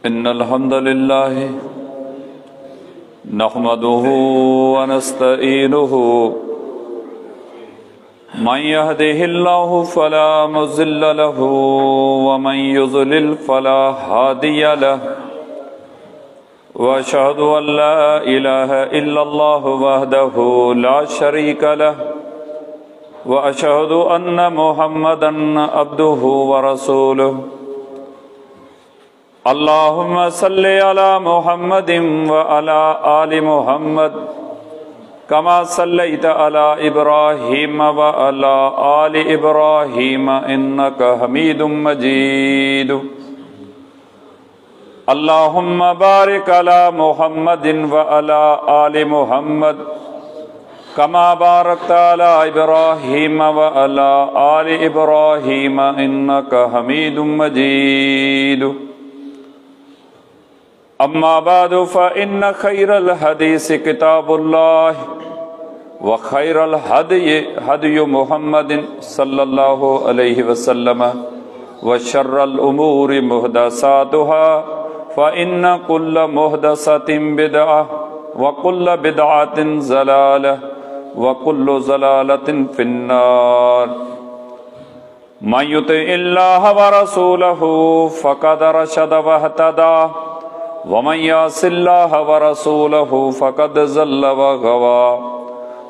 إن الحمد لله نحمده ونستعينه من يهده الله فلا مضل له ومن يضلل فلا هادي له واشهد ان لا اله الا الله وحده لا شريك له واشهد ان محمدا عبده ورسوله اللهم صل على محمد وعلى ال محمد كما صليت على ابراهيم وعلى ال ابراهيم انك حميد مجيد اللهم بارك على محمد وعلى آل محمد كما باركت على إبراهيم وعلى آل إبراهيم إنك حميد مجيد أما بعد فإن خير الحديث كتاب الله وخير الهدي هدي محمد صلى الله عليه وسلم وشر الأمور محدثاتها فإن كل محدثة بدعة وكل بدعة زلالة وكل زلالة في النار من يطع الله ورسوله فقد رشد واهتدى ومن يعص الله ورسوله فقد زل وغوى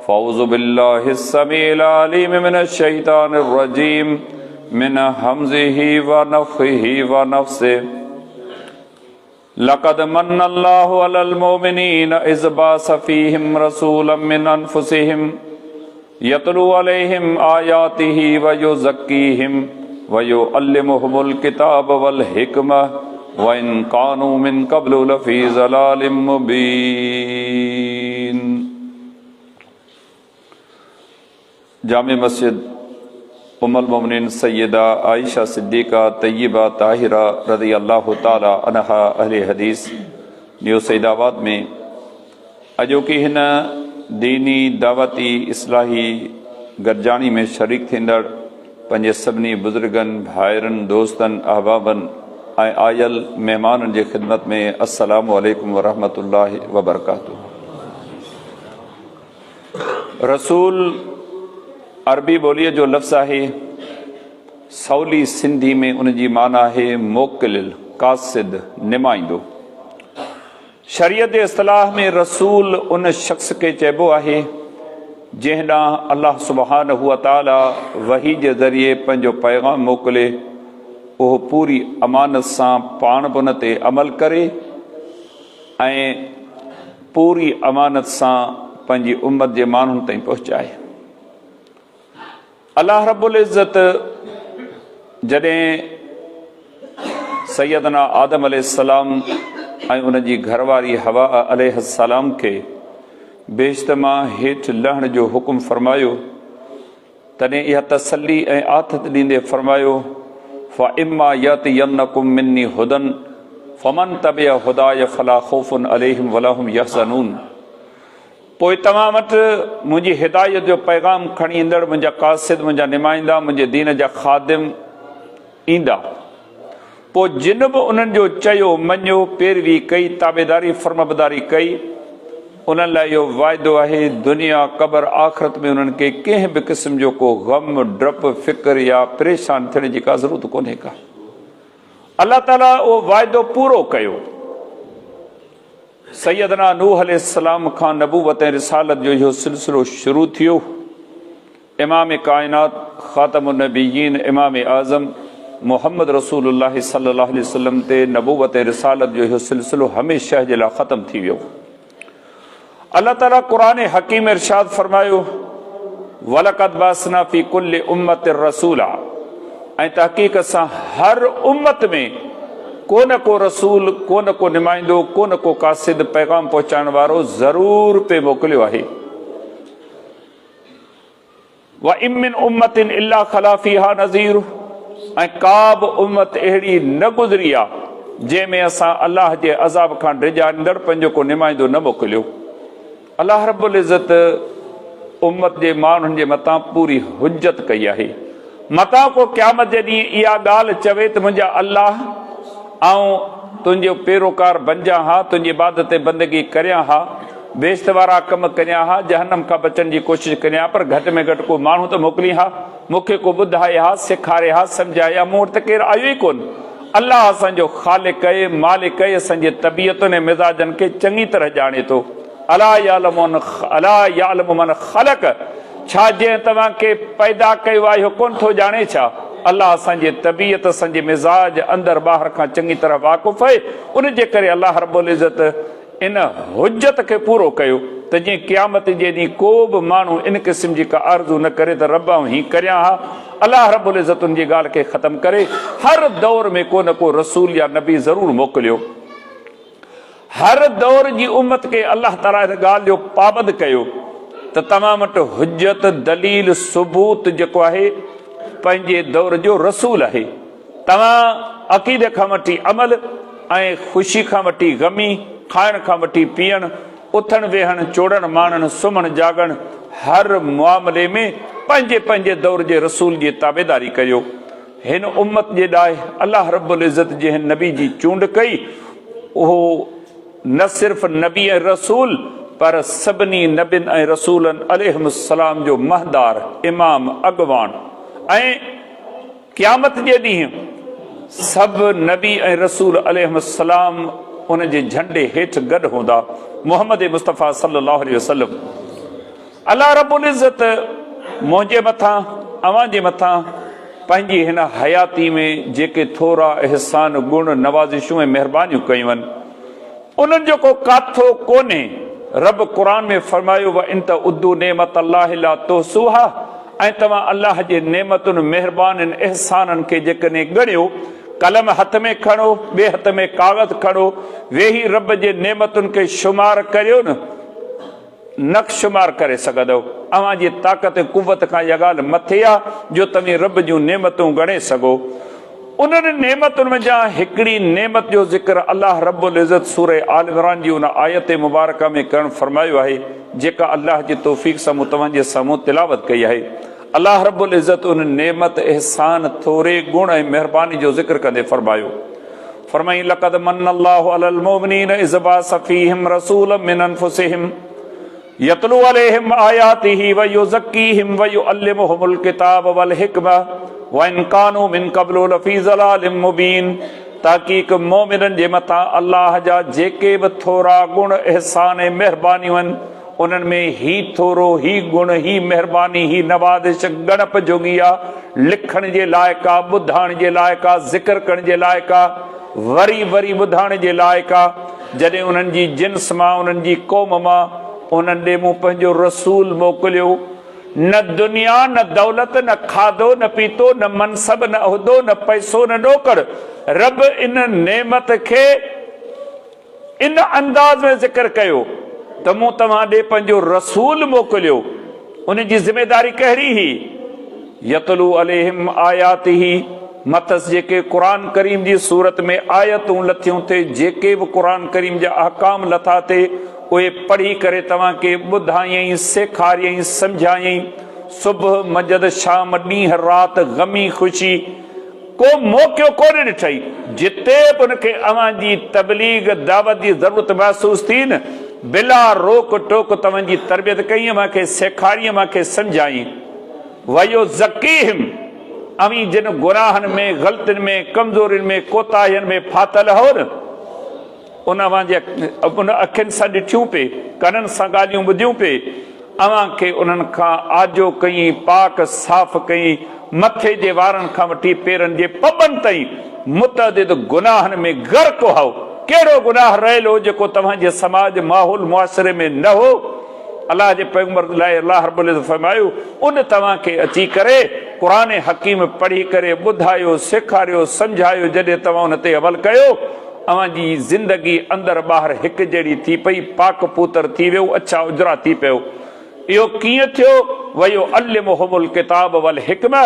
فاعوذ بالله السميع العليم من الشيطان الرجيم من همزه ونفخه ونفسه لقد من الله على المؤمنين إذ بعث فيهم رسولا من أنفسهم يتلو عليهم آياته ويزكيهم ويعلمهم الكتاب والحكمة وإن كانوا من قبل لفي ضلال مبين جامع مسجد ام المومنين سيده عائشه صديقه طيبه طاهره رضي الله تعالٰي عنها اهل حديث نيو سيد آباد ۾ اڄوڪي هن ديني دعوتي اصلاحي گڏجاڻي ۾ شريڪ ٿيندڙ پنهنجي سڀني بزرگن، ڀائرن، دوستن، احبابن ۽ آيل مهمانن جي خدمت ۾ السلام عليڪم ورحمة الله وبرڪاته. رسول عربي ٻوليء جو لفظ آهي. سولي سنڌي ۾ ان جي معنيٰ آهي موڪليل، قاصد، نمائندو. شريعت جي اصطلاح ۾ رسول ان شخص کي چئبو آهي، جنهن ڏانهن الله سبحانه وتعاليٰ وحي جي ذريعي پنهنجو پيغام موڪلي، اهو پوري امانت سان پاڻ به ان تي عمل ڪري ۽ پوري امانت سان پنهنجي امت جي ماڻهن تائين پهچائي. الله رب العزت جڏهن سيدنا آدم عليه السلام ۽ ان جي گهر واري حوا عليه السلام کي بهشت مان هيٺ لهڻ جو حڪم فرمايو تڏهن اها تسلي ۽ آٿت ڏيندي فرمايو، فَإِمَّا يَأْتِيَنَّكُم مِّنِّي هُدًى فَمَن تَبِعَ هُدَايَ فَلَا خَوْفٌ عَلَيْهِمْ وَلَا هُمْ يَحْزَنُونَ پوء توهان وٽ منهنجي هدايت جو پيغام کڻي ايندڙ منهنجا قاصد، منهنجا نمائندا، منهنجي دين جا خادم ايندا. پوء جن به انهن جو چيو مڃيو، پيروي ڪئي، تابعداري فرمانبرداري ڪئي، انهن لاء اهو وعدو آهي، دنيا، قبر، آخرت ۾ انهن کي ڪنهن به قسم جو ڪو غم، ڊپ، فڪر يا پريشان ٿيڻ جي ڪا ضرورت ڪونهي ڪا. الله تعاليٰ اهو وعدو پورو ڪيو. سيدنا نوح عليه السلام کان نبوت ۽ رسالت جو اهو سلسلو شروع ٿيو. امام ڪائنات خاتم النبيين امام اعظم محمد رسول الله صلي الله عليه وسلم تي نبوت ۽ رسالت جو اهو سلسلو هميشه جي لاء ختم ٿي ويو. الله تعالي قرآن حڪيم ارشاد فرمايو، ولقد بعثنا في كل امة رسولا ۽ تحقيق سان هر امت ۾ ڪو نه ڪو رسول، ڪو نه ڪو نمائندو، ڪو نه ڪو قاصد، پيغام پهچائڻ وارو، ضرور پئي موڪليو آهي. وان من امة الا خلا فيها نذير ۽ ڪا به امت اهڙي نه گذري آ جنهن ۾ اسان الله جي عذاب کان ڊيڄاريندڙ پنهنجو ڪو نمائندو نه موڪليو. الله رب العزت امت جي ماڻهن جي متان پوري حجت ڪئي آهي. متان ڪو قيامت جي ڏينهن اها ڳالهه چوي ته منهنجا الله آئون. تنهنجو پيروڪار بنجان ها، تنهنجي عبادت ۽ بندگي ڪريان ها، بهشت وارا ڪم ڪريان ها، جهنم کان بچڻ جي ڪوشش ڪريان ها، پر گهٽ ۾ گهٽ ڪو ماڻهو ته موڪلين ها، مون کي ڪو ٻڌائي ها، سيکاري ها، سمجهائي ها، مون وٽ ته ڪير آيو ئي ڪونه. الله اسان جو خالق ۽ مالڪ ۽ اسان جي طبيعتن ۽ مزاجن کي چڱي طرح ڄاڻي ٿو. الا يعلم الا يعلم من خلق ڇا جنهن توهان کي پيدا ڪيو آهي اهو ڪونه ٿو ڄاڻي ڇا؟ الله اسان جي طبيعت اسان جي مزاج اندر ٻاهر کان چڱي طرح واقف آهي ان جي ڪري الله رب العزت ان حجت کي پورو ڪيو ته جيئن قيامت جي ڏينهن ڪو به ماڻهو ان قسم جي ڪا آرزو نه ڪري ته رب آئون هين ڪريان ها الله رب العزت ان جي ڳالهه کي ختم ڪري هر دور ۾ ڪو نه ڪو رسول يا نبي ضرور موڪليو. هر دور جي امت کي الله تعاليٰ ان ڳالهه جو پابند ڪيو ته توهان وٽ حجت، دليل، ثبوت جيڪو آهي پنهنجي دور جو رسول آهي. توهان عقيدي کان وٺي عمل ۽ خوشي کان وٺي غمي، کائڻ کان وٺي پيئڻ، اٿڻ ويهڻ، چوڙڻ ماڻڻ، سمهڻ جاڳڻ هر معاملي ۾ پنهنجي پنهنجي دور جي رسول جي تابعداري ڪريو. هن امت جي لاء الله رب العزت جنهن نبي جي چونڊ ڪئي اهو نه صرف نبي ۽ رسول پر سڀني نبين ۽ رسولن عليهم السلام جو مهندار، امام، اڳواڻ ۽ قيامت جي ڏينهن سڀ نبي ۽ رسول عليهم السلام ان جي جهنڊي هيٺ گڏ هوندا. محمد مصطفيٰ صلي الله عليه وسلم. الله رب العزت منهنجي مٿان اوهان جي مٿان پنهنجي هن حياتي ۾ جيڪي ٿورا احسان، گڻ، نوازشون ۽ مهربانيون ڪيون آهن انهن جو ڪو ڪاٿو ڪونهي. رب قرآن ۾ فرمايو وان تعدوا نعمت الله لا تحصوها ۽ توهان الله جي نعمتن، مهربانين، احسانن کي جيڪڏهن ڳڻيو، قلم هٿ ۾ کڻو، ٻئي هٿ ۾ ڪاغذ کڻو، ويهي رب جي نعمتن کي شمار ڪريو نه، نه شمار ڪري سگهندؤ. اوهان جي طاقت ۽ قوت کان اها ڳالهه مٿي آ جو توهين رب جون نعمتون ڳڻي سگهو. انهن نعمتن منجهان هڪڙي نعمت جو ذڪر الله رب العزت سوره آل عمران جي ان آيت مبارڪه ۾ ڪرڻ فرمايو آهي جيڪا الله جي توفيق سان مون توهان جي سامهون تلاوت ڪئي آهي. الله رب العزت ان نعمت، احسان، ٿوري، گڻ ۽ مهرباني جو ذڪر ڪندي فرمايو. فرمائين لقد من الله علي المؤمنين اذ بعث فيهم رسولا من انفسهم يتلو عليهم آياته ويزڪيهم ويعلمهم الڪتاب والحڪمة وان ڪانوا من قبل لفي ضلال مبين تحقيق مؤمنن جي مٿان الله جا جيڪي به ٿورا گڻ احسان ۽ مهربانيون آهن انهن ۾ هي ٿورو، هي گڻ، هي مهرباني، هي نوازش ڳڻپ جوڳي آ، لکڻ جي لائق آ، ٻڌائڻ جي لائق آ، ذڪر ڪرڻ جي لائق آ، وري وري ٻڌائڻ جي لائق آ. جڏهن انهن جي جنس مان، انهن جي قوم مان، انهن ڏي مون پنهنجو رسول موڪليو. نه دنيا، نه دولت، نه کاڌو، نه پيتو، نه منصب، نه عهدو، نه پئسو، نه ڏوڪڙ. رب ان نعمت کي. ان انداز ۾ ذڪر ڪيو ته مون توهان ڏي پنهنجو رسول موڪليو، ان جي ذميداري ڪهڙي هئي؟ يتلو عليهم آياته مٿس جيڪي قرآن ڪريم جي صورت ۾ آيتون لٿيون ٿي، جيڪي به قرآن ڪريم جا احڪام لٿا ٿي، اهي پڙهي ڪري توهان کي ٻڌايائين، سيکاريائين، سمجهايائين. صبح، منجهند، شام، ڏينهن، رات، غمي، خوشي، ڪو موقعو ڪونه ڏٺائين، جتي به ان کي اوهان جي تبليغ، دعوت، جي ضرورت محسوس ٿي نه، بلا روڪ ٽوڪ توهان جي تربيت ڪئي، اوهان کي سيکارين، اوهان کي سمجهائين. ويزڪيهم، اوهين جن گناهن ۾، غلطين ۾، ڪمزورين ۾، ڪوتاهين ۾ ڦاٿل هئو نه، ان اوهان جي ان اکين سان ڏٺيون پئي، ڪنن سان ڳالهيون ٻڌيون پئي، اوهان کي انهن کان آجو ڪيائين، پاڪ صاف ڪيائين، مٿي جي وارن کان وٺي پيرن جي پٻن تائين متعدد گناهن ۾ غرق هئو، ڪهڙو گناهه رهيل هو جيڪو توهان جي سماج، ماحول، معاشري ۾ نه هو؟ الله جي پيغمبر لاء الله رب العزت فرمايو، ان توهان کي اچي ڪري قرآن حڪيم پڙهي ڪري ٻڌايو، سيکاريو، سمجهايو، جڏهن توهان ان تي عمل ڪيو، اوهان جي زندگي اندر ٻاهر هڪ جهڙي ٿي پئي، پاڪ پوتر ٿي ويو، اڇا اجرا ٿي پيو. اهو ڪيئن ٿيو؟ ويعلمهم الڪتاب والحڪمة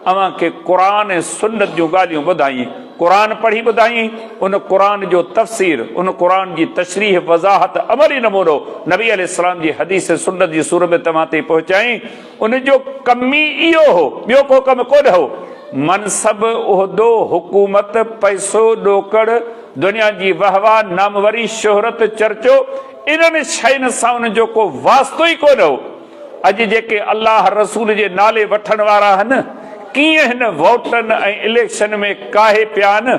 اوهان کي قرآن ۽ سنت جون ڳالهيون ٻڌائين، قرآن پڙهي ٻڌائين، ان قرآن جو تفسير، ان قرآن جي تشريح، وضاحت، عملي نمونو نبي عليه السلام جي حديث ۽ سنت جي صورت ۾ توهان تائين پهچائين، ان جو ڪم ئي اهو هو، ٻيو ڪو ڪم ڪونه هو. منصب، عهدو، حڪومت، پئسو، ڏوڪڙ، دنيا جي وهوا، ناموري، شهرت، چرچو، انهن شين سان انهن جو ڪو واسطو ئي ڪونه هو. اڄ جيڪي الله رسول جي نالي وٺڻ وارا هن، ڪيئن هن ووٽن ۽ اليڪشن ۾ ڪاهي پيا آهن،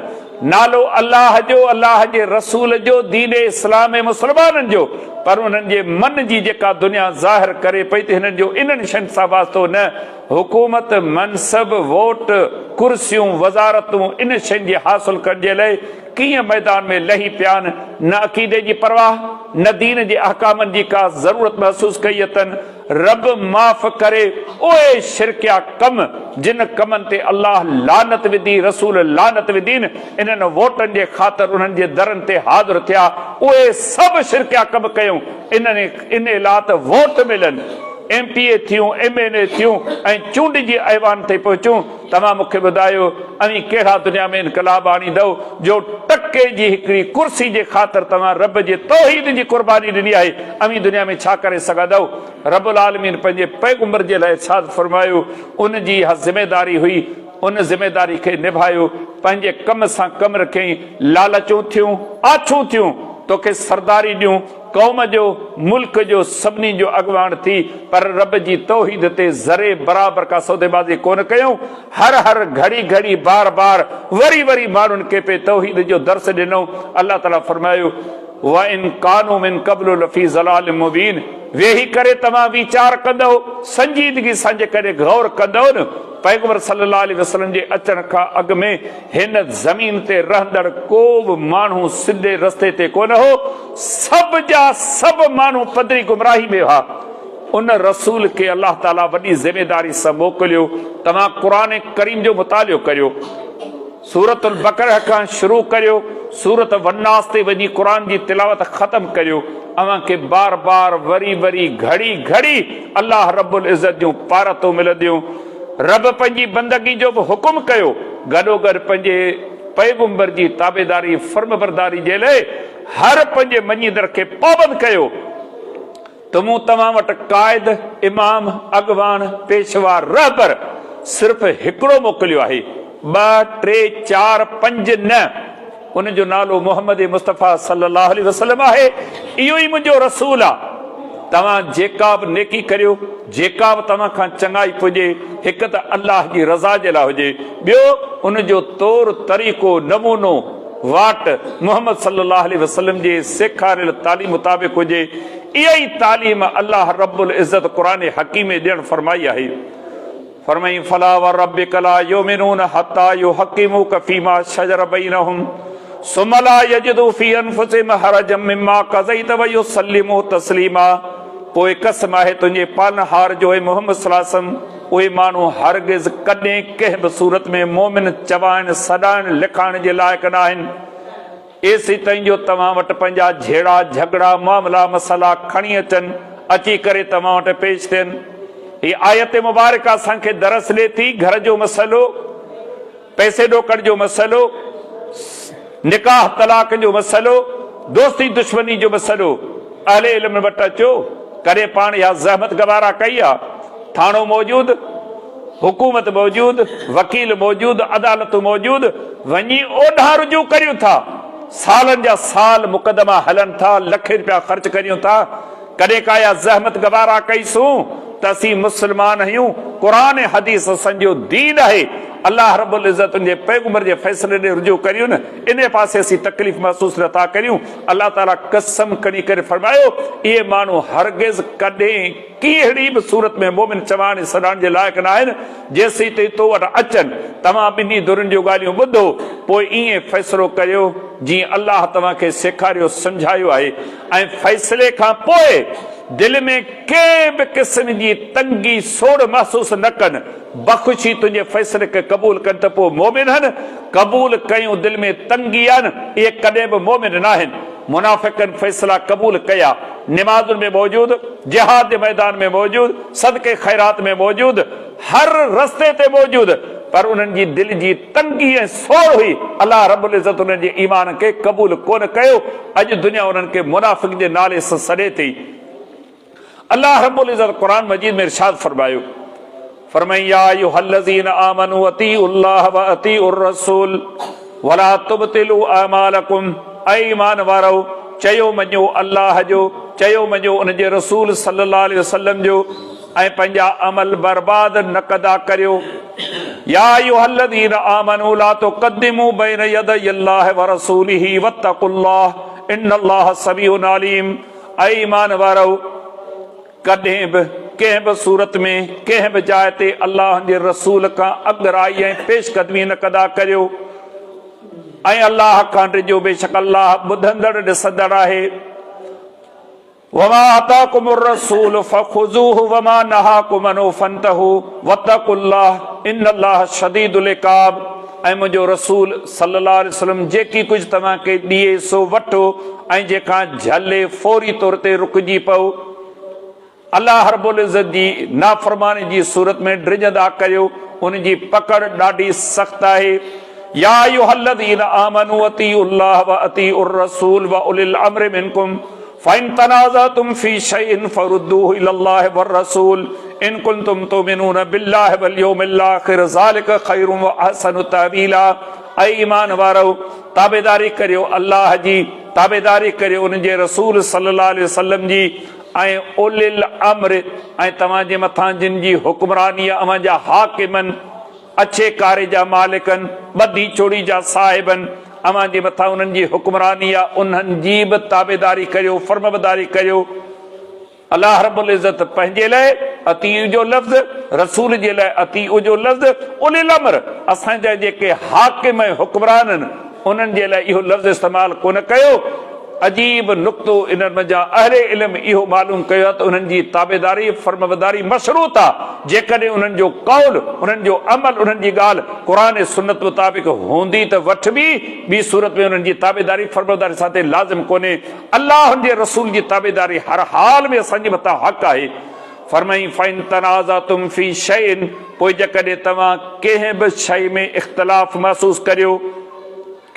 نالو الله جو، الله جي رسول جو، دين اسلام ۽ مسلمانن جو، پر انهن جي من جي جيڪا دنيا ظاهر ڪري پئي ته هنن جو انهن شين سان واسطو نه، حڪومت، منصب، ووٽ، ڪرسيون، وزارتون ان شين جي حاصل ڪرڻ جي لئه ڪيئن ميدان ۾ لهي پيا آهن، نه عقيدي جي پرواهه، نه دين جي احڪامن جي ڪا ضرورت محسوس ڪئي اٿن، رب معاف ڪري اهي شرڪيا ڪم جن ڪمن تي الله لعنت وڌي رسول لعنت وڌين انهن ووٽن جي خاطر انهن جي درن تي حاضر ٿيا اهي سڀ شرڪيا ڪم ڪيون انهن انهي لا ته ووٽ ملن ايم پي اي ٿيون ايم اين اي ٿيون ۽ چونڊجي ايوان تي پهچون توهان مون کي ٻڌايو اوهين ڪهڙا دنيا ۾ انقلاب آڻيندؤ جو ٽڪي جي هڪڙي ڪرسي جي خاطر توهان رب جي توحيد جي قرباني ڏني آهي، اوهين دنيا ۾ ڇا ڪري سگهندؤ؟ رب العالمين پنهنجي پيغمبر جي لاء ارشاد فرمايو، ان جي اها ذميداري هئي، ان ذميداري کي نڀايو، پنهنجي ڪم سان ڪم رکيائين، لالچون ٿيون، آڇون ٿيون، توکي سرداري ڏيون، قوم جو، ملڪ جو، سڀني جو اڳواڻ ٿي، پر رب جي توحيد تي ذري برابر ڪا سوديبازي ڪونه ڪيائون، هر هر، گهڙي گهڙي، بار بار، وري وري ماڻهن کي پئي توحيد جو درس ڏنو. الله تعاليٰ فرمايو، وَإِن ڪانوا مِن قبل لفي ضلال مبين ويهي ڪري توهان ويچار ڪندؤ، سنجيدگي سان جيڪڏهن غور ڪندؤ نه، پيغمبر صلّي الله عليه وسلّم جي اچڻ کان اڳ ۾ هن زمين تي رهندڙ ڪو به ماڻهو سڌي رستي تي ڪونه هو، سڀ جا سڀ ماڻهو پڌري گمراهي ۾ هئا. ان رسول کي الله تعاليٰ وڏي ذميداري سان موڪليو، توهان قرآن ڪريم جو مطالعو ڪريو، سورة البقره کان شروع ڪريو، سورة والناس تي وڃي قرآن جي تلاوت ختم ڪريو، اوهان کي بار بار وري وري گهڙي گهڙي الله رب العزت جون پارتون ملنديون. رب پنهنجي بندگي جو به حڪم ڪيو، گڏوگڏ پنهنجي پيغمبر جي تابعداري فرمبرداري جي لئه هر پنهنجي مڃيندڙ کي پابند ڪيو. ته مون توهان وٽ قائد، امام، اڳواڻ، پيشوا، رهبر صرف هڪڙو موڪليو آهي، ٻه، ٽي، چار، پنج نه، ان جو نالو محمد مصطفيٰ صلي الله عليه وسلم آهي، اهو ئي منهنجو رسول آ، توهان جيڪا به نيڪي ڪريو، جيڪا به توهان کان چڱائي پڄي، هڪ ته الله جي رضا جي لاء هجي، ٻيو ان جو طور طريقو، نمونو، واٽ محمد صلي الله عليه وسلم جي سيکاريل تعليم مطابق هجي، اها ئي تعليم الله رب العزت قرآن حڪيم ۾ ڏيڻ فرمائي آهي. فرمائين فلا وربک لا يؤمنون حتي يحڪموک فيما شجر بينهم ثم لا يجدوا في انفسهم حرجا مما قضيت ويسلموا تسليما پوء قسم آهي تنهنجي پالڻهار جو اي محمد صلي الله عليه وسلم اهي ماڻهو هرگز ڪڏهن ڪنهن به صورت ۾ مؤمن چوائڻ، سڏائڻ، لکائڻ جي لائق ناهن، ايسيتائين جو توهان وٽ پنهنجا جهيڙا، جهڳڙا، معاملا، مسئلا کڻي اچن، اچي ڪري توهان وٽ پيش ٿين. هي آيت مبارڪه اسان کي درس ڏي ٿي، گهر جو مسئلو، پئسي ڏوڪڙ جو مسئلو، نڪاح طلاق جو مسئلو، دوستي دشمني جو مسئلو، اهل علم وٽ اچو، ڪڏهن پاڻ اها زحمت گوارا ڪئي آ؟ ٿاڻو موجود، حڪومت موجود، وڪيل موجود، عدالتون موجود، وڃي اوڏانهن رجوع ڪريون ٿا، سالن جا سال مقدما هلن ٿا، لکين رپيا خرچ ڪريون ٿا، ڪڏهن ڪا اها زحمت گوارا ڪئي سون ته اسين مسلمان آهيون، قرآن ۽ حديث اسان جو دين آهي، الله رب العزت ان جي پيغمبر جي فيصلي ڏي رجوع ڪريون نه انهي پاسي اسين تڪليف محسوس نه ٿا ڪريون، الله تعالي قسم کڻي ڪري فرمايو، اهي ماڻهو هرگز ڪڏهن ڪهڙي به صورت ۾ مؤمن چوائڻ ۽ سڏائڻ جي لائق نه آهن، جيسيتائين تو وٽ اچن، توهان ٻنهي ڌرين جون ڳالهيون ٻڌو، پوء ائين فيصلو ڪريو جيئن الله توهان کي سيکاريو سمجهايو آهي. ۽ فيصلي کان پوء دل ۾ ڪنهن به قسم جي تنگي سوڙ محسوس نه ڪن، بخوشي تنهنجي فيصلي کي قبول ڪن ته پوء مؤمن هن، قبول ڪيون دل ۾ تنگي آهن، اهي ڪڏهن به مؤمن ناهن. منافقن فيصلا قبول ڪيا، نمازن ۾ موجود، جهاد جي ميدان ۾ موجود، صدقي خيرات ۾ موجود، هر رستي تي موجود، پر انهن جي دل جي تنگي ۽ سوڙ هئي، الله رب العزت انهن جي ايمان کي قبول ڪونه ڪيو، اڄ دنيا انهن کي منافق جي نالي سان سڏي ٿي. الله رب العزت قرآن مجيد ۾ ارشاد فرمايو. فرمائين يا ايها الذين آمنوا اطيعوا الله واطيعوا الرسول ولا تبطلوا اعمالڪم اي ايمان وارؤ! چيو مڃو الله جو، چيو مڃو ان جي رسول صلي الله عليه وسلم جو ۽ پنهنجا عمل برباد نه ڪندا ڪريو. يا ايها الذين آمنوا لا تقدموا بين يدي الله ورسوله واتقوا الله ان الله سميع عليم اي ايمان وارؤ! ڪڏهن به، ڪنهن به صورت ۾، ڪنهن به جاء تي الله جي رسول کان اڳرائي ۽ پيش قدمي نه ڪندا ڪريو ۽ الله کان ڊڄو بيشڪ الله ٻڌندڙ ڏسندڙ آهي. وما آتاڪم الرسول فخذوه وما نهاڪم عنه فانتهوا واتقوا الله ان الله شديد العقاب ۽ منهنجو رسول صلي الله عليه وسلم جيڪي ڪجهه توهان کي ڏئي سو وٺو ۽ جنهن کان جهلي فوري طور تي رڪجي پئو. الله رب العزت جي نافرماني جي صورت ۾ ڊڄندا ڪريو، ان جي پڪڙ ڏاڍي سخت آهي. يا ايها الذين آمنوا اطيعوا الله واطيعوا الرسول واولي الامر منڪم فان تنازعتم في شيء فردوه الي الله والرسول ان ڪنتم تؤمنون بالله واليوم الاخر ذلڪ خير واحسن تاويلا اي ايمان وارؤ! تابعداري ڪريو الله جي، تابعداري ڪريو ان جي رسول صلي الله عليه وسلم جي ۽ اولي الامر ۽ توهان جي مٿان جن جي حڪمراني آهي اوهان جا حاڪمن، اڇي ڪاري جا مالڪن، ٻڌي ڇوڙي جا صاحبن، اوهان جي مٿان انهن جي حڪمراني آهي انهن جي به تابعداري ڪريو، فرمانبرداري ڪريو. الله رب العزت پنهنجي لاء اطيع جو لفظ، رسول جي لاء اطيع جو لفظ، اولي الامر، اسان جا جيڪي حاڪم ۽ حڪمران آهن، انهن جي لاء اهو لفظ استعمال ڪونه ڪيو. عجيب نقطو انهن منجهان اهل علم اهو معلوم ڪيو آهي ته انهن جي تابعداري، فرمانبرداري مشروط آهي، جيڪڏهن انهن جو قول، انهن جو عمل، انهن جي ڳالهه قرآن ۽ سنت مطابق هوندي ته وٺبي، ٻي صورت ۾ انهن جي تابعداري، فرمانبرداري اسان تي لازم ڪونهي. الله ان جي رسول جي تابعداري هر حال ۾ اسان جي مٿان حق آهي. فرمائين فإن تنازعتم في شيء پوء جيڪڏهن توهان ڪنهن به شيء ۾ اختلاف محسوس ڪريو،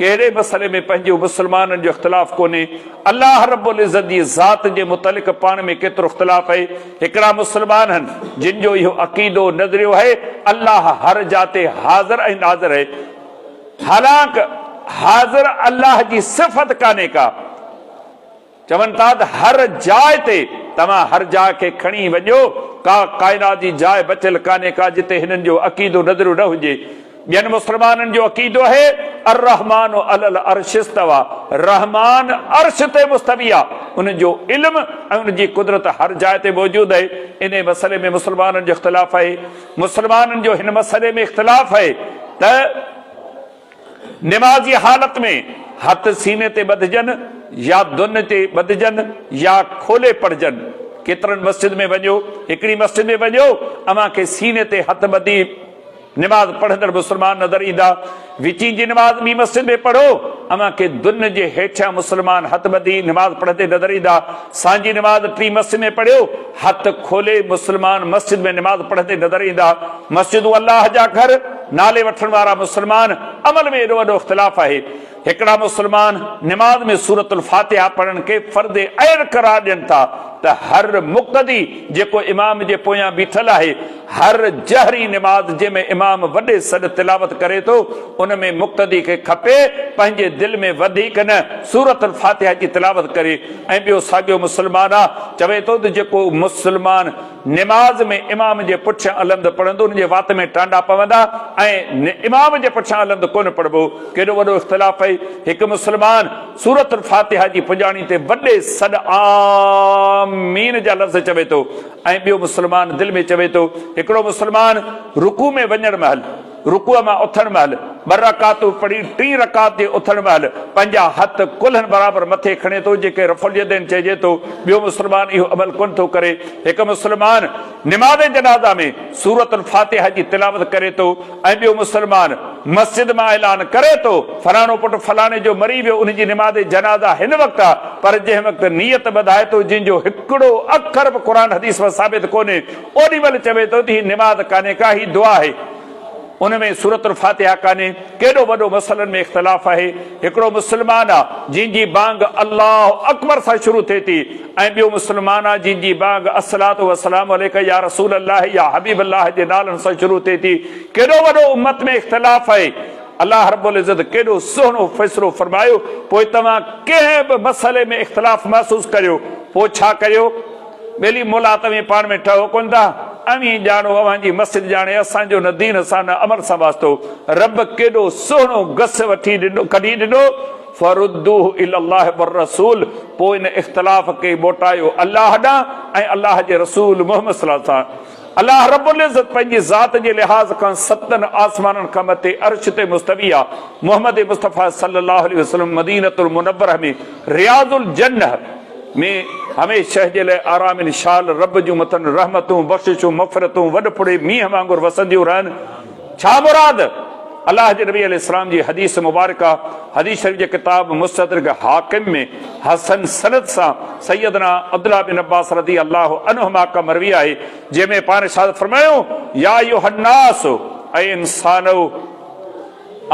ڪهڙي مسئلي ۾ پنهنجو مسلمانن جو اختلاف ڪونهي، الله رب العزت جي ذات جي متعلق پاڻ ۾ ڪيترو اختلاف آهي، هڪڙا مسلمان هن جن جو اهو عقيدو نظريو آهي الله هر جاء تي حاضر ۽ ناظر آهي، حالانڪ حاضر الله جي صفت ڪانهي ڪا. چون ٿا ته هر جاء تي توهان هر جاء کي کڻي وڃو، ڪا ڪائنات جي جاء بچيل ڪانهي ڪا جتي هنن جو عقيدو نظريو نه هجي. ٻين مسلمانن جو عقيدو آهي الرحمان علی العرش استوی، رحمان عرش تي مستوي آ، ان جو علم ۽ ان جي قدرت هر جاء تي موجود آهي. انهي مسئلي ۾ مسلمانن جو اختلاف آهي. مسلمانن جو هن مسئلي ۾ اختلاف آهي ته نماز جي حالت ۾ هٿ سيني تي ٻڌجن يا دن تي ٻڌجن يا کولي پڙهجن. ڪيترن مسجد ۾ وڃو، هڪڙي مسجد ۾ وڃو اوهان کي سيني تي هٿ ٻڌي نماز پڙهندڙ مسلمان نظر ايندا. وچين جي نماز ٻي مسجد ۾ پڙهو، اوهان کي دن جي هيٺيان مسلمان هٿ ٻڌي نماز پڙهندي نظر ايندا. سانجهي نماز ٽين مسجد ۾ پڙهيو، هٿ کولي مسلمان مسجد ۾ نماز پڙهندي نظر ايندا. مسجدون الله جا گهر نالي وٺڻ وارا مسلمان عمل ۾ ايڏو وڏو اختلاف آهي. هڪڙا مسلمان نماز ۾ سورة الفاتحه پڙهڻ کي فرض عين قرار ڏين ٿا ته هر مقتدي جيڪو امام جي پويان بيٺل آهي هر جهري نماز جنهن ۾ امام وڏي سڏ تلاوت ڪري ٿو ان ۾ مقتدي کي کپي پنهنجي دل ۾ وڌيڪ نه سورة الفاتحه جي تلاوت ڪري ۽ ٻيو ساڳيو مسلمان آ چوي ٿو ته جيڪو مسلمان نماز ۾ امام جي پٺيان الحمد پڙهندو ان جي وات ۾ ٽانڊا پوندا ۽ امام جي پٺيان الحمد ڪونه پڙهبو. ڪيڏو وڏو اختلاف آهي. هڪ مسلمان سورة الفاتحه جي پڄاڻي تي وڏي سڏ آمين جا لفظ چوي ٿو ۽ ٻيو مسلمان دل ۾ چوي ٿو. هڪڙو مسلمان رڪوع ۾ وڃڻ مهل رڪوع مان اٿڻ مهل ٻه رڪعتون پڙهي ٽين رڪعت جي اٿڻ مهل پنهنجا هٿ ڪلهن برابر مٿي کڻي ٿو جنهن کي رفع اليدين چئجي ٿو. ٻيو مسلمان اهو عمل ڪونه ٿو ڪري. هڪ مسلمان نماز جنازه ۾ سورة الفاتحه جي تلاوت ڪري ٿو ۽ ٻيو مسلمان مسجد مان اعلان ڪري ٿو فلاڻو پٽ فلاڻي جو مري ويو ان جي نماز جنازه هن وقت آ پر جنهن وقت نيت ٻڌائي ٿو جنهن جو هڪڙو اکر به قرآن حديث مان ثابت ڪونهي اوڏي مهل چوي ٿو ته هي نماز ڪانهي ڪا هي دعا آهي. ان ۾ سورة الفاتحه ڪانهي، ڪيڏو وڏو مسئلن ۾ اختلاف آهي، هڪڙو مسلمان آ جنهن جي بانگ الله اڪبر سان شروع ٿئي ٿي ۽ ٻيو مسلمان آ جنهن جي بانگ الصلوة والسلام عليک يا رسول الله يا حبيب الله جي نالن سان شروع ٿئي ٿي، ڪيڏو وڏو امت ۾ اختلاف آهي، الله رب العزت ڪيڏو سهڻو فيصلو فرمايو، پوء توهان ڪنهن به مسئلي ۾ اختلاف محسوس ڪريو پوء ڇا ڪريو؟ ٻيلي مولا توهين پاڻ ۾ ٺهو ڪونه ٿا، اوهين ڄاڻو اوهان جي مسجد ڄاڻي اسان جو نه دين سان نه عمل سان واسطو، رب ڪيڏو سهڻو گس وٺي ڏنو ڪڍي ڏنو، فردوه الي الله والرسول پوء ان اختلاف کي موٽايو الله ڏانهن ۽ الله جي رسول محمد صلي الله سان. الله رب العزت پنهنجي ذات جي لحاظ کان ستن آسمانن کان مٿي عرش تي مستوي آ، محمد مصطفيٰ صلي الله عليه وسلم مدينة المنوره ۾ رياض الجنه ۾ هميشه جي لاء آرامين شال رب جون مٿن رحمتون، بخششون، مغفرتون وڏ ڦڙي مينهن وانگر وسنديون رهن. ڇا مراد؟ الله جي نبي عليه السلام جي حديث مبارڪه حديث شريف جي ڪتاب مستدرڪ حاڪم ۾ حسن سند سان سيدنا عبدالله بن عباس رضي الله عنهما کان مروي آهي جنهن ۾ پاڻ ارشاد فرمايو يا ايها الناس اي انسانؤ!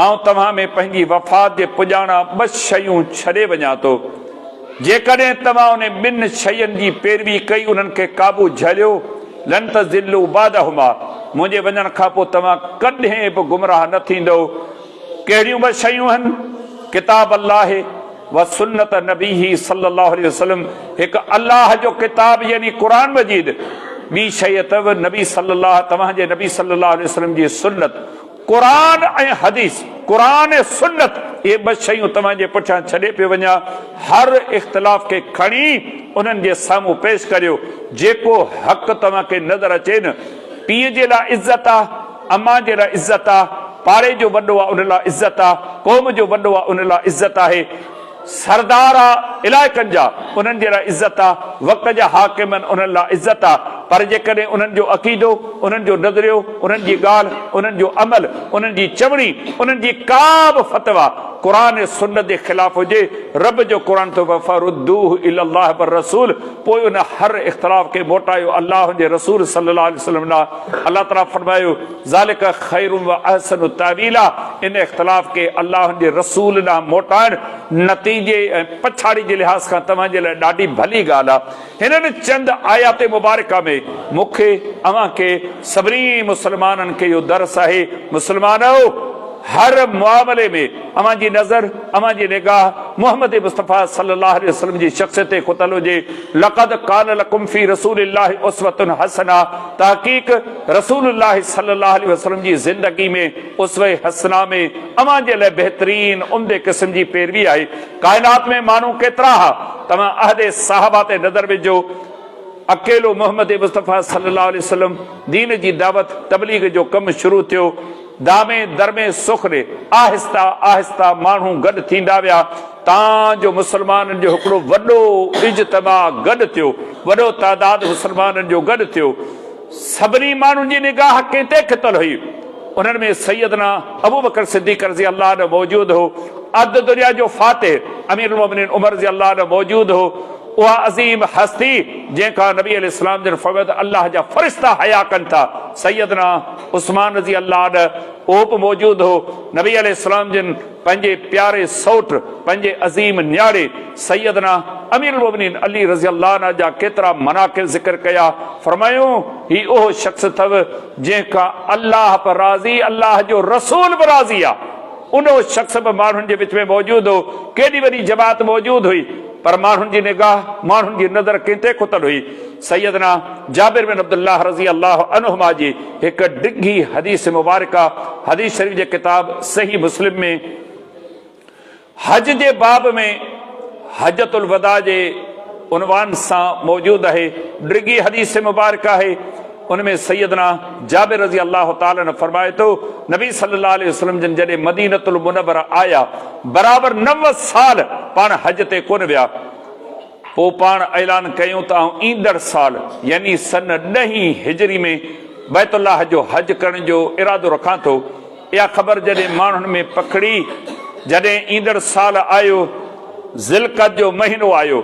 آئون توهان ۾ پنهنجي وفات جي پڄاڻان ٻه شيون ڇڏي وڃان ٿو، جيڪڏهن توهان انهن ٻن شين جي پيروي ڪئي انهن کي قابو جهليو، لن تضلوا بعدهما، منهنجي وڃڻ کان پوء توهان ڪڏهن به گمراهه نه ٿيندؤ. ڪهڙيون ٻه شيون هن؟ ڪتاب الله و سنت نبيه صلي الله عليه وسلم، هڪ الله جو ڪتاب يعني قرآن مجيد، ٻي شيء اٿو نبي صلي الله توهان جي نبي صلي الله عليه وسلم جي سنت. قرآن ۽ حديث، قرآن ۽ سنت، اهي ٻه شيون توهان جي پٺيان ڇڏي پيو وڃان، هر اختلاف کي کڻي انهن جي سامهون پيش ڪريو، جيڪو حق توهان کي نظر اچي نه، پيء جي لاء عزت آ، امان جي لاء عزت آ، پاڙي جو وڏو آ ان لاء عزت آ، قوم جو وڏو آ ان لاء عزت آهي، سردار آ علائقن جا انهن جي لاء عزت آ، وقت جا حاڪم آهن انهن لاء عزت آ، پر جيڪڏهن انهن جو عقيدو، انهن جو نظريو، انهن جي ڳالهه، انهن جو عمل، انهن جي چوڻي، انهن جي ڪا به فتويٰ قرآن ۽ سنت جي خلاف هجي، رب جو قرآن ٿو فردوه الي الله والرسول پوء ان هر اختلاف کي موٽايو الله ۽ ان جي رسول صلي الله عليه وسلم ڏانهن. الله تعاليٰ فرمايو ذلک خير و احسن تاويلا ان اختلاف کي الله ۽ ان جي رسول ڏانهن موٽائڻ نتيجي ۽ پڇاڙي جي لحاظ کان توهان جي لاء ڏاڍي ڀلي ڳالهه آهي. هنن چند آيات مبارڪه ۾ مون کي، اوهان کي، سڀني مسلمانن کي اهو درس آهي، مسلمانؤ! هر معاملي ۾ اوهان جي نظر، اوهان جي نگاهه محمد مصطفيٰ صلي الله عليه وسلم جي شخصيت تي کتل هجي، لقد ڪان لڪم في رسول الله اسوة حسنة تحقيق رسول الله صلي الله عليه وسلم جي زندگي ۾ اسوه حسنه ۾ اوهان جي لاء بهترين عمدي قسم جي پيروي آهي. ڪائنات ۾ ماڻهو ڪيترا ها، توهان عهد صحابه تي نظر وجهو، اڪيلو محمد مصطفيٰ صلي الله عليه وسلم دين جي دعوت تبليغ جو ڪم شروع ٿيو، دامي درمي سخري آهسته آهسته ماڻهو گڏ ٿيندا ويا، تان جو مسلمانن جو هڪڙو وڏو اجتماع گڏ ٿيو، وڏو تعداد مسلمانن جو گڏ ٿيو. سڀني ماڻهن جي نگاهه ڪنهن تي کتل هئي؟ انهن ۾ سيدنا ابوبڪر صديق رضي الله عنه موجود هو، اڌ دنيا جو فاتح امير المومنين عمر رضي الله عنه موجود هو، اها عظيم هستي جنهن کان نبي عليه السلام جن فرمايو ته الله جا فرشتا حيا ڪن ٿا، سيدنا عثمان رضي الله عنه اهو به موجود هو، نبي عليه السلام جن پنهنجي پياري سئوٽ، پنهنجي عظيم نياڻي سيدنا امير المومنين علي رضي الله عنه جا ڪيترا مناقب ذڪر ڪيا، فرمايائون، هي اهو شخص اٿو جنهن کان الله به راضي الله جو رسول به راضي آ. اهو شخص به ماڻهن جي وچ ۾ موجود هو، ڪيڏي وڏي جماعت موجود هئي، پر ماڻهن جي نگاهه، ماڻهن جي نظر ڪنهن تي کتل هئي؟ سيدنا جابر بن عبدالله رضي الله عنهما جي هڪ ڊگهي حديث مبارڪه حديث شريف جي ڪتاب صحيح مسلم ۾ حج جي باب ۾ حجة الوداع جي عنوان سان موجود آهي. ڊگهي حديث مبارڪه آهي. ان ۾ سيدنا جابر رضي الله تعالٰي عنه فرمائي ٿو، نبي صلي الله عليه وسلم جن جڏهن مدينة المنوره آيا برابر نو سال پاڻ حج تي ڪونه ويا. پوء پاڻ اعلان ڪيائون ته آئون ايندڙ سال يعني سن ڏهين هجري ۾ بيت الله جو حج ڪرڻ جو ارادو رکان ٿو. اها خبر جڏهن ماڻهن ۾ پکڙي، جڏهن ايندڙ سال آيو، ذوالقعد جو مهينو آيو،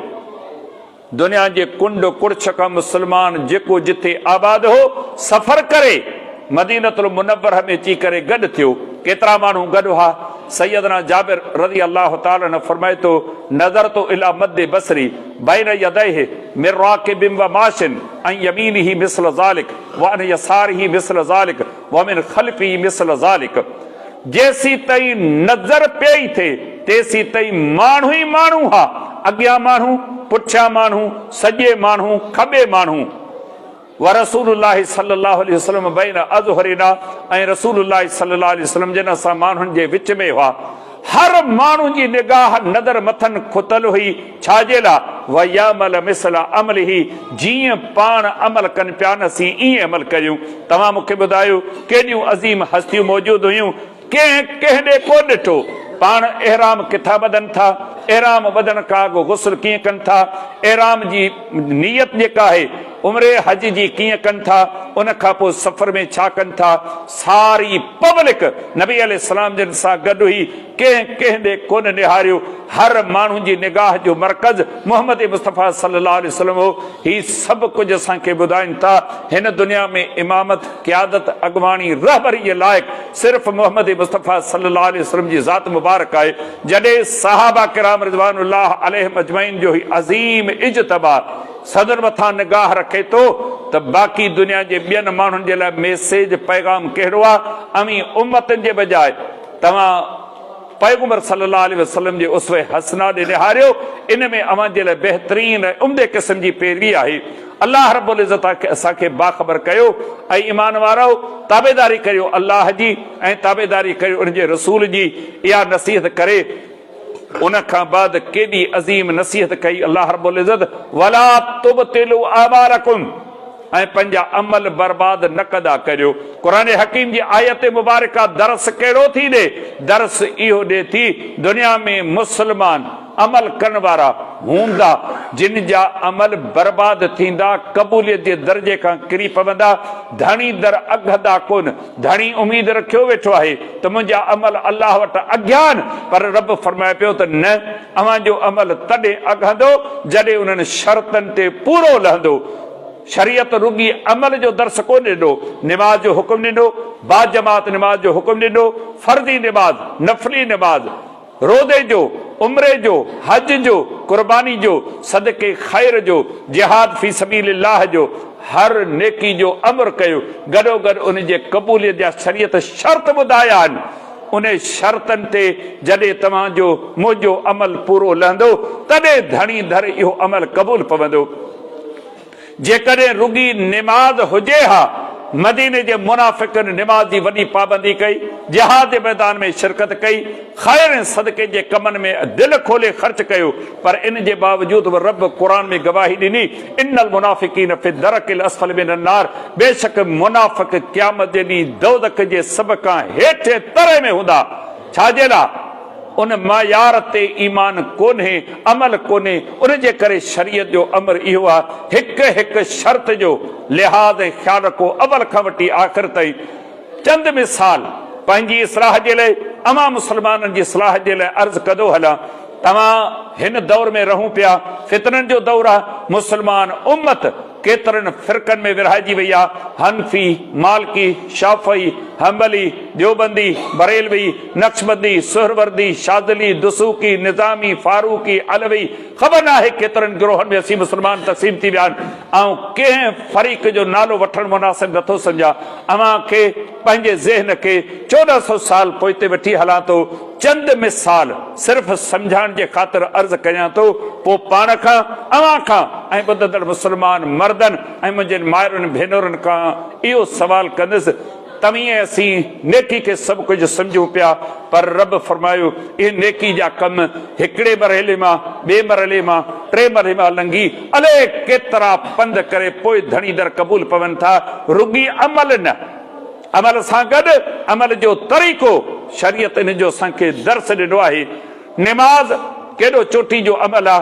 دنيا جي ڪنڊ ڪڙڇ کان مسلمان جيڪو جتي آباد هو، سفر ڪري مدينة المنوره ۾ اچي ڪري گڏ ٿيو. ڪيترا ماڻهو گڏ هئا؟ سيدنا جابر رضي الله تعالٰي عنه فرمائي ٿو، نظرت الي مد بصري بين يديه من راڪب و ماش عن يمينه مثل ذلک وعن يساره مثل ذلک ومن خلفه مثل ذلک. جيسيتائين نظر پيئي ٿئي، تيسيتائين ماڻهو ئي ماڻهو ها، اڳيان ماڻهو، پٺيان ماڻهو، سڄي ماڻهو، کٻي ماڻهو. ورسول الله صلي الله عليه وسلم بين اظهرنا ۽ رسول الله صلي الله عليه وسلم جن اسان ماڻهن جي وچ ۾ هئا. هر ماڻهو جي نگاهه نظر مٿن کتل هئي، ڇا جي لاء؟ ويعمل مثل عمله جيئن پاڻ عمل ڪن پيا نه اسين ائين عمل ڪريون. توهان مون کي ٻڌايو ڪيڏيون عظيم هستيون موجود هيون، ڪنهن ڪنهن ڏي ڪونه ڏٺو. پاڻ احرام ڪٿان ٻڌن ٿا؟ احرام ٻڌڻ کان اڳ غسل ڪيئن ڪن ٿا؟ احرام جي نيت جيڪا آهي عمري حج جي ڪيئن ڪن ٿا؟ ان کان پوء سفر ۾ ڇا ڪن ٿا؟ ساري پبلڪ نبي عليه السلام جن سان گڏ هئي، ڪنهن ڪنهن ڏي ڪونه نهاريو. هر ماڻهو جي نگاهه جو مرڪز محمد مصطفيٰ صلي الله عليه وسلم هو. هي سڀ ڪجهه اسان کي ٻڌائين ٿا هن دنيا ۾ امامت، قيادت، اڳواڻي، رهبري جي لائق صرف محمد مصطفيٰ صلي الله عليه وسلم جي ذات مبارڪ آهي. جڏهن صحابه ڪرام رضوان الله عليهم اجمعين جو هي عظيم اجتماع سندن مٿان نگاهه رکي ٿو ته باقي دنيا جي ٻين ماڻهن جي لاء ميسيج، پيغام، ڪهڙو آهي؟ اوهين امتن جي بجاء توهان پيغمبر صلي الله عليه وسلم جي اسوه حسنه ڏي نهاريو، ان ۾ اوهان جي لاء بهترين ۽ عمدي قسم جي پيروي آهي. الله رب العزت اسان کي باخبر ڪيو، اي ايمان وارؤ! تابعداري ڪريو الله جي ۽ تابعداري ڪريو ان جي رسول جي. اها نصيحت ڪري ان کان بعد ڪيڏي عظيم نصيحت ڪئي الله رب العزت، ولا تبطلوا اعمالڪم ۽ پنهنجا عمل برباد نه ڪندا ڪريو. قرآن حڪيم جي آيت مبارڪه درس ڪهڙو ٿي ڏي؟ درس اهو ڏي ٿي دنيا ۾ مسلمان عمل ڪرڻ وارا هوندا جن جا عمل برباد ٿيندا، قبوليت جي درجي کان ڪري پوندا، ڌڻي در اگهندا ڪونه. ڌڻي اميد رکيو ويٺو آهي ته منهنجا عمل الله وٽ اگهيا آهن، پر رب فرمائي پيو ته نه، اوهان جو عمل تڏهن اگهندو جڏهن انهن شرطن تي پورو لهندو. شريعت رڳي عمل جو درس ڪونه ڏنو، نماز جو حڪم ڏنو، باجماعت نماز جو حڪم ڏنو، فرضي نماز، نفلي نماز، روزي جو، عمري جو، حج جو، قرباني جو، صدقي خير جو، جهاد في سبيل الله جو، هر نيڪي جو امر ڪيو، گڏوگڏ ان جي قبوليت جا شريعت شرط ٻڌايا آهن، انهي شرطن تي جڏهن توهان جو منهنجو عمل پورو لهندو، تڏهن ڌڻي ڌر اهو عمل قبول پوندو. جيڪڏهن رڳي نماز هجي ها، مديني جي منافقن نماز جي وڏي پابندي ڪئي، جهاد جي ميدان ۾ شرڪت ڪئي، خير ۽ صدقي جي ڪمن ۾ دل کولي خرچ ڪيو، پر ان جي باوجود به رب قرآن ۾ گواهي ڏني، ان المنافقين في الدرڪ الاسفل من النار بيشڪ منافق قيامت جي ڏينهن دوزخ جي سڀ کان هيٺين تري ۾ هوندا. ڇا جي لاء؟ ان معيار تي ايمان ڪونهي، عمل ڪونهي، ان جي ڪري شريعت جو امر اهو آهي، هڪ هڪ شرط جو لحاظ ۽ خيال رکو اول کان وٺي آخر تائين. چند مثال پنهنجي اصلاح جي لاء اوهان مسلمانن جي اصلاح جي لاء عرض ڪندو هلان. توهان هن دور ۾ رهون پيا، فتنن جو دور آهي، مسلمان امت ڪيترن فرقن ۾ ورهائجي وئي آهي، حنفي، مالڪي، شافعي، حنبلي، ديوبندي، بريلوي، نقشبندي، سهروردي، شاذلي، دسوقي، نظامي، فاروقي، علوي، خبر ناهي ڪيترن گروهن ۾ اسين مسلمان تقسيم ٿي ويا آهن. آئون ڪنهن فريق جو نالو وٺڻ مناسب نٿو سمجهان. اوهان کي پنهنجي ذهن کي 14 سو سال پوئتي وٺي هلان ٿو. چند مثال صرف سمجهائڻ جي خاطر عرض ڪريان ٿو، پوء پاڻ کان، اوهان کان ۽ ٻڌندڙ مسلمان مردن ۽ منهنجين مائرن ڀينرن کان اهو سوال ڪندس، توهين ۽ اسين نيڪي کي سڀ ڪجهه سمجهون پيا، پر رب فرمايو، اهي نيڪي جا ڪم هڪڙي مرحلي مان ٻئي مرحلي مان ٽئين مرحلي مان لنگهي الائي ڪيترا پنڌ ڪري پوء ڌڻي در قبول پون ٿا، رڳي عمل نه، عمل سان گڏ عمل جو طريقو شريعت ان جو اسان کي درس ڏنو آهي. نماز ڪيڏو چوٽي جو عمل آ،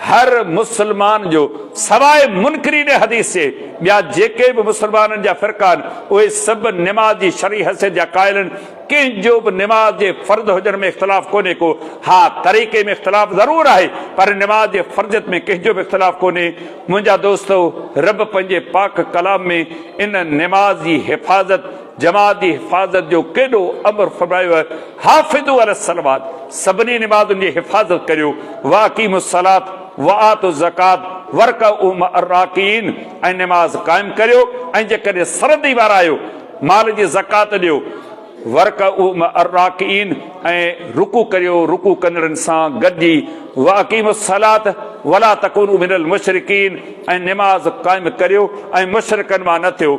هر مسلمان جو سواء منڪرين حديث جي ٻيا جيڪي به مسلمانن جا فرقا آهن اهي سڀ نماز جي شرعي حيثيت جا قائل آهن، ڪنهن جو به نماز جي فرض هجڻ ۾ اختلاف ڪونهي ڪو، ها طريقي ۾ اختلاف ضرور آهي پر نماز جي فرضيت ۾ ڪنهن جو به اختلاف ڪونهي. منهنجا دوستو! رب پنهنجي پاڪ ڪلام ۾ ان نماز جي حفاظت. جماعت جي حفاظت جو ڪيڏو امر فرمايو آهي، حافظوا علي الصلوات، سڀني نمازن جي حفاظت ڪريو، واقيموا الصلوة وآتوا الزڪوة وارڪعوا مع الراڪعين، ۽ نماز قائم ڪريو ۽ جيڪڏهن سرندي وارا آهيو مال جي زڪوات ڏيو، وارڪعوا مع الراڪعين، ۽ رڪوع ڪريو رڪوع ڪندڙن سان گڏجي، واقيموا الصلوة ولا تڪونوا من المشرڪين، ۽ نماز قائم ڪريو ۽ مشرڪن مان نه ٿيو.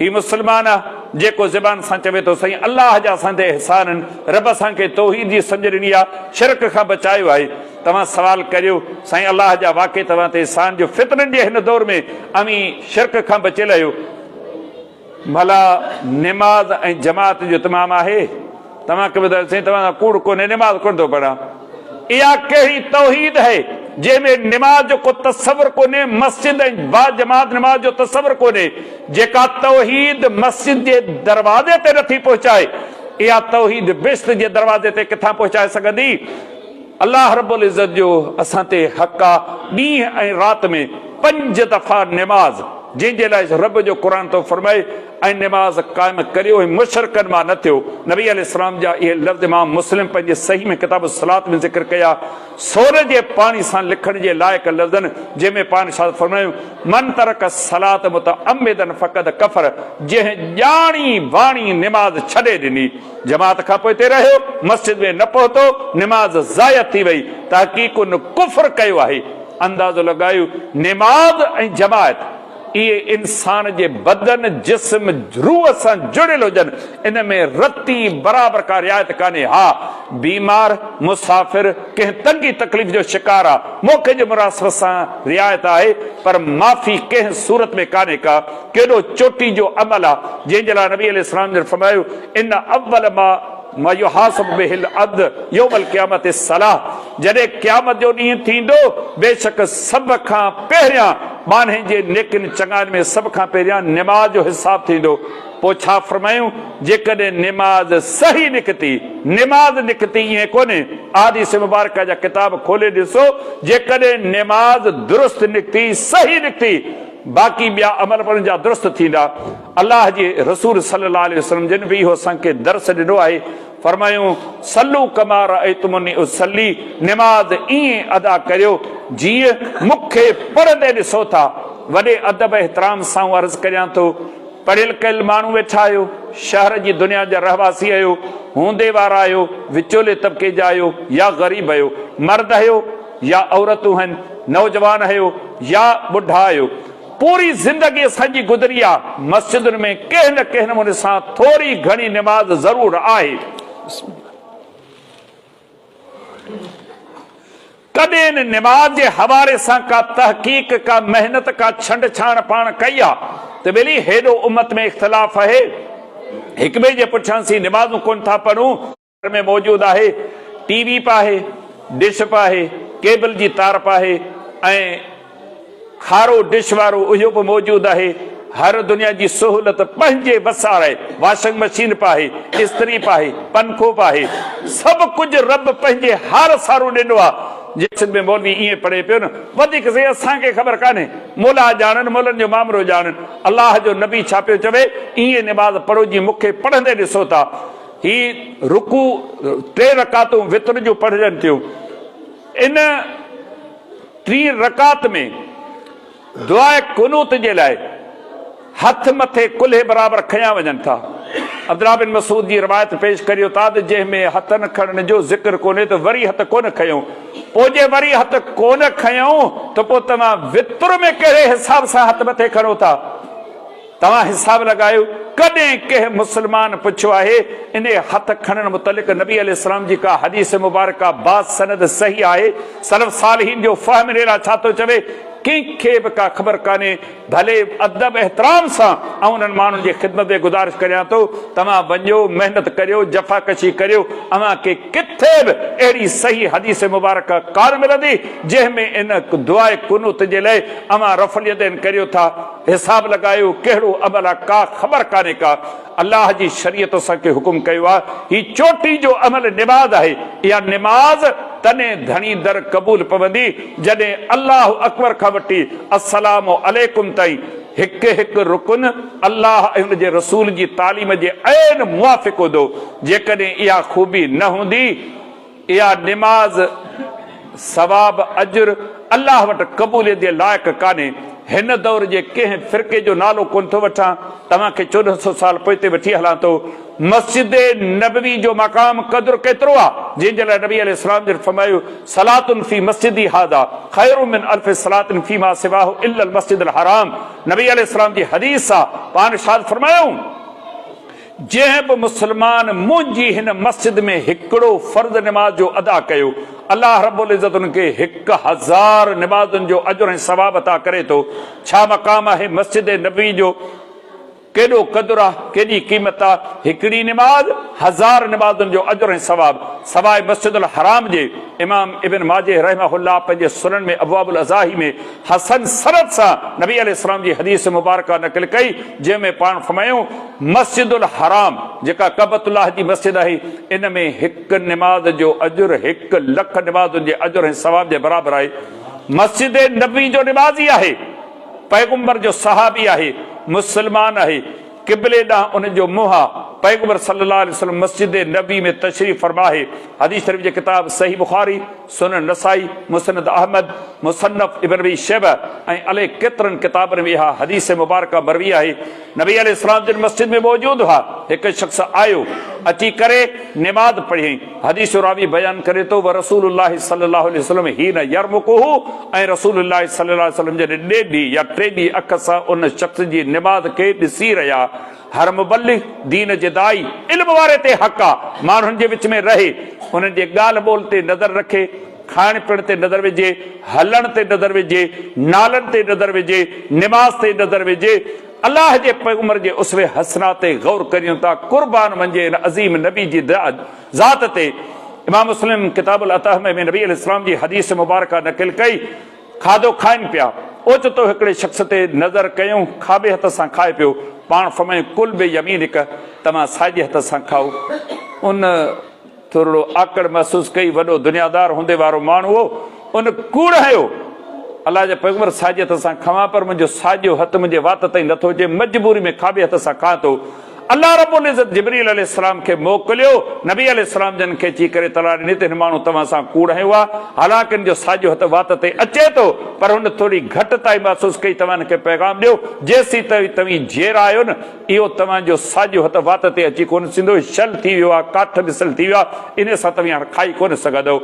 هي مسلمان آ جيڪو زبان سان چوي ٿو سائين الله جا اسان تي احسان آهن، رب اسان کي توحيد جي سمجهه ڏني آ، شرڪ کان بچايو آهي. توهان سوال ڪريو سائين الله جا واقعي توهان تي احسان جو فتنن جي هن دور ۾ اوهين شرڪ کان بچيل آهيو. ڀلا نماز ۽ جماعت جو اتمام آهي؟ توهان کي ٻڌايو سائين توهان سان ڪوڙ ڪونهي نماز ڪونه ٿو پڙهان. اها ڪهڙي توحيد اهي جنهن ۾ نماز جو ڪو تصور ڪونهي، مسجد ۽ باجماعت نماز جو تصور ڪونهي، جيڪا توحيد مسجد جي دروازي تي نٿي پهچائي اها توحيد بهشت جي دروازي تي ڪٿان پهچائي سگهندي؟ الله رب العزت جو اسان تي حق آ ڏينهن ۽ رات ۾ پنج دفعا نماز جنهن جي لاء رب جو قرآن ٿو فرمائي ۽ نماز قائم ڪريو ۽ مشرڪن مان نه ٿيو. نبي عليه السلام جا اهي لفظ امام مسلم پنهنجي صحيح ۾ ڪتاب الصلوة ۾ ذڪر ڪيا. سون جي پاڻي سان لکڻ جي لائق لفظن جنهن ۾ پاڻ ارشاد فرمايو، من ترڪ الصلوة متعمدا فقد ڪفر جنهن ڄاڻي واڻي نماز ڇڏي ڏني، جماعت کان پوئتي رهيو، مسجد ۾ نه پهتو، نماز ضايع ٿي وئي، تحقيق ان ڪفر ڪيو آهي. اندازو لڳايو نماز ۽ جماعت اهي انسان جي بدن، جسم، روح سان جڙيل هجن، ان ۾ رتي برابر ڪا رعايت ڪانهي. ها، بيمار، مسافر، ڪنهن تنگي تڪليف جو شڪار آ، موقعي جي مناسبت سان رعايت آهي، پر معافي ڪنهن صورت ۾ ڪانهي ڪا. ڪيڏو چوٽي جو عمل آ، جنهن جي لاء نبي عليه السلام جن فرمايو، ان اول ما ما يحاسب به العبد يوم القيامة الصلاة، جڏهن قيامت جو ڏينهن ٿيندو، بيشڪ سڀ کان پهريان ٻانهي جي نيڪين چڱاين ۾ سڀ کان پهريان نماز جو حساب ٿيندو. پوء ڇا فرمايائون، جيڪڏهن نماز صحيح نڪتي، نماز نڪتي ائين ڪونهي، احاديث مبارڪه جا ڪتاب کولي ڏسو، جيڪڏهن نماز درست نڪتي، صحيح نڪتي، باقي ٻيا عمل به ان جا درست ٿيندا. الله جي رسول صلي الله عليه وسلم جن به اهو اسان کي درس ڏنو آهي، فرمايائون، صلو ڪما رايتموني اصلي، نماز ائين ادا ڪريو جيئن مون کي پڙهندي ڏسو ٿا. وڏي ادب احترام سان عرض ڪريان ٿو، پڙهيل ڪيل ماڻهو ويٺا آهيو، شهر جي دنيا جا رهواسي آهيو، هوندي وارا آهيو، وچولي طبقي جا آهيو يا غريب آهيو، مرد آهيو يا عورتون آهن، نوجوان آهيو يا ٻڍا آهيو، پوري زندگي اسان جي گذري آ مسجدن ۾ ڪنهن نه ڪنهن نموني سان ٿوري گهڻي نماز ضرور آهي. ڪڏهن نماز جي حوالي سان ڪا تحقيق ڪا محنت ڪا ڇنڊ ڇاڻ پاڻ ڪئي آ ته ٻيلي هيڏو امت ۾ اختلاف آهي هڪٻئي جي پٺيان سين نمازون ڪونه ٿا پڙهون. گهر ۾ موجود آهي، ٽي وي به آهي، ڊش به آهي، ڪيبل جي تار به آهي ۽ کارو ڊش وارو اهو به موجود آهي، هر دنيا جي سهولت پنهنجي وس آهي، واشنگ مشين به آهي، استري به آهي، پنکو به آهي، سڀ ڪجهه رب پنهنجي هار سارو ڏنو آهي. جي ۾ مولوي ائين پڙهي پيو نه وڌيڪ سائين اسان کي خبر ڪانهي، مولا ڄاڻن، مولن جو مامرو ڄاڻن، الله جو نبي ڇا پيو چوي، ائين نماز پڙهو جيئن مون کي پڙهندي ڏسو ٿا. هي رڪوع ٽي رڪعتون وتر جون پڙهجن ٿيون. ان ٽين رڪعت ۾ دعاء قنوت جي لاء هٿ مٿي ڪلهي برابر کنيا وڃن ٿا. عبدالله بن مسعود جي روايت پيش ڪريو ٿا ته جنهن ۾ هٿن کڻڻ جو ذڪر ڪونهي ته وري هٿ ڪونه کنيو. پوء جي وري هٿ ڪونه کنيائون ته پوء توهان وتر ۾ ڪهڙي حساب سان هٿ مٿي کڻو ٿا؟ توهان حساب لڳايو ڪڏهن ڪنهن مسلمان پڇيو آهي انهي هٿ کڻڻ متعلق نبي عليه السلام جي ڪا حديث مبارڪه باسند صحيح آهي؟ سلف صالحين جو فهم انهي لاء ڇا ٿو چوي؟ ڪنهن کي به ڪا خبر ڪانهي ڀلي ادب احترام سان آئون انهن ماڻهن جي خدمت ۾ گذارش ڪريان ٿو توهان وڃو محنت ڪريو جفاڪشي ڪريو اوهان کي ڪٿي به اهڙي صحيح حديث مبارڪه ڪانه ملندي جنهن ۾ ان دعاء قنوت جي لاء اوهان رفع اليدين ڪريو ٿا. حساب لڳايو ڪهڙو عمل آ ڪا خبر ڪانهي ڪا الله جي شريعت اسان کي حڪم ڪيو آ هي چوٽي جو عمل نماز آهي اها نماز تڏهن ڌڻي در قبول پوندي جڏهن الله اڪبر کان وٺي السلام عليڪم تائين هڪ هڪ رڪن الله ۽ ان جي رسول جي تعليم جي عين موافق هوندو. جيڪڏهن اها خوبي نه هوندي، اها نماز ثواب، اجر، الله وٽ قبوليت جي لائق ڪانهي. هن دور جي ڪنهن فرقي جو نالو ڪونه ٿو وٺان، توهان کي 14 سو سال پوئتي وٺي هلان ٿو. مسجد نبوي جو مقام قدر ڪيترو آ، جنهن جي لاء نبي عليه السلام جن فرمايو، صلاة في مسجدي هذا خير من الف صلاة فيما سواه الا المسجد الحرام نبي عليه السلام جي حديث آ، پاڻ ارشاد فرمايائون، جنهن به مسلمان منهنجي هن مسجد ۾ هڪڙو فرض نماز جو ادا ڪيو، الله رب العزت ان کي 1000 نمازن جو اجر ۽ ثواب عطا ڪري ٿو. ڇا مقام آهي مسجد نبوي جو؟ ڪيڏو قدر آ، ڪيڏي قيمت آ، هڪڙي نماز هزار نمازن جو اجر ۽ ثواب، سواء مسجد الحرام جي، امام ابن ماجه رحمه الله پنهنجي سنن ۾ ابواب الاضاحي ۾ حسن سند سان نبي عليه السلام جي حديث مبارڪه نقل ڪئي، جنهن ۾ پاڻ فرمايائون، مسجد الحرام جيڪا ڪعبة الله جي مسجد آهي، ان ۾ هڪ نماز جو اجر هڪ لک نمازن جي اجر ۽ ثواب جي برابر آهي، مسجد نبوي جو نمازي آهي. پيغمبر جو صحابي آهي، مسلمان آهي، قبلي ڏانهن ان جو منهن آ، پيغمبر صلي الله عليه وسلم مسجد نبوي ۾ تشريف فرما آهي، حديث شريف جي ڪتاب صحيح بخاري، سنن نسائي، مسند احمد، مصنف ابن ابي شيبه ۽ الائي ڪيترن ڪتابن ۾ اها حديث مبارڪه مروي آهي. نبي عليه السلام جن مسجد ۾ موجود هئا، هڪ شخص آيو، اچي ڪري نماز پڙهيائين، حديث جو راوي بيان ڪري ٿو، ورسول الله صلي الله عليه وسلم حين يرمقه ۽ رسول الله صلي الله عليه وسلم جڏهن ڏيڍي يا ٽيڏي اک سان ان شخص جي نماز کي ڏسي رهيا. هر مبلغ، دين جي داعي، علم واري تي حق آ، ماڻهن جي وچ ۾ رهي، انهن جي ڳالهه ٻولهه تي نظر رکي، کائڻ پيئڻ تي نظر وجهي، هلڻ تي نظر وجهي، نالن تي نظر وجهي، نماز تي نظر وجهي، الله جي پيغمبر جي اسوه حسنه تي غور ڪريون ٿا، قربان وڃجي هن عظيم نبي جي ذات تي. امام مسلم ڪتاب الاطعمه ۾ نبي عليه السلام جي حديث مبارڪه نقل ڪئي، کاڌو کائن پيا، اوچتو هڪڙي شخص تي نظر ڪيائون، کاٻي هٿ سان کائي پيو، پاڻ فرمايائون، ڪل بيمينڪ، توهان ساڄي هٿ سان کائو. ان ٿورڙو آڪڙ محسوس ڪئي، وڏو دنيادار هوندي وارو ماڻهو هو، ان ڪوڙ هنيو، الله جا پيغمبر ساڄي هٿ سان کوان پر منهنجو ساڄو هٿ منهنجي وات تائين نٿو اچي، مجبوري ۾ کاٻي هٿ سان کان ٿو. الله رب العزت جبرئيل عليه السلام کي موڪليو، نبي عليه السلام جن کي اچي ڪري اطلاع ڏني ته هن ماڻهو توهان سان ڪوڙ هنيو آهي، حالانڪ هن جو ساڄو هٿ وات تي اچي ٿو، پر هن ٿوري گهٽتائي محسوس ڪئي، توهان هن کي پيغام ڏيو، جيسين تائين توهين جيئرا آهيو نه، اهو توهان جو ساڄو هٿ وات تي اچي ڪونه سيندو، شل ٿي ويو آهي، ڪاٺ مثل ٿي ويو آهي، انهيء سان توهين هاڻ کائي ڪونه سگهندؤ.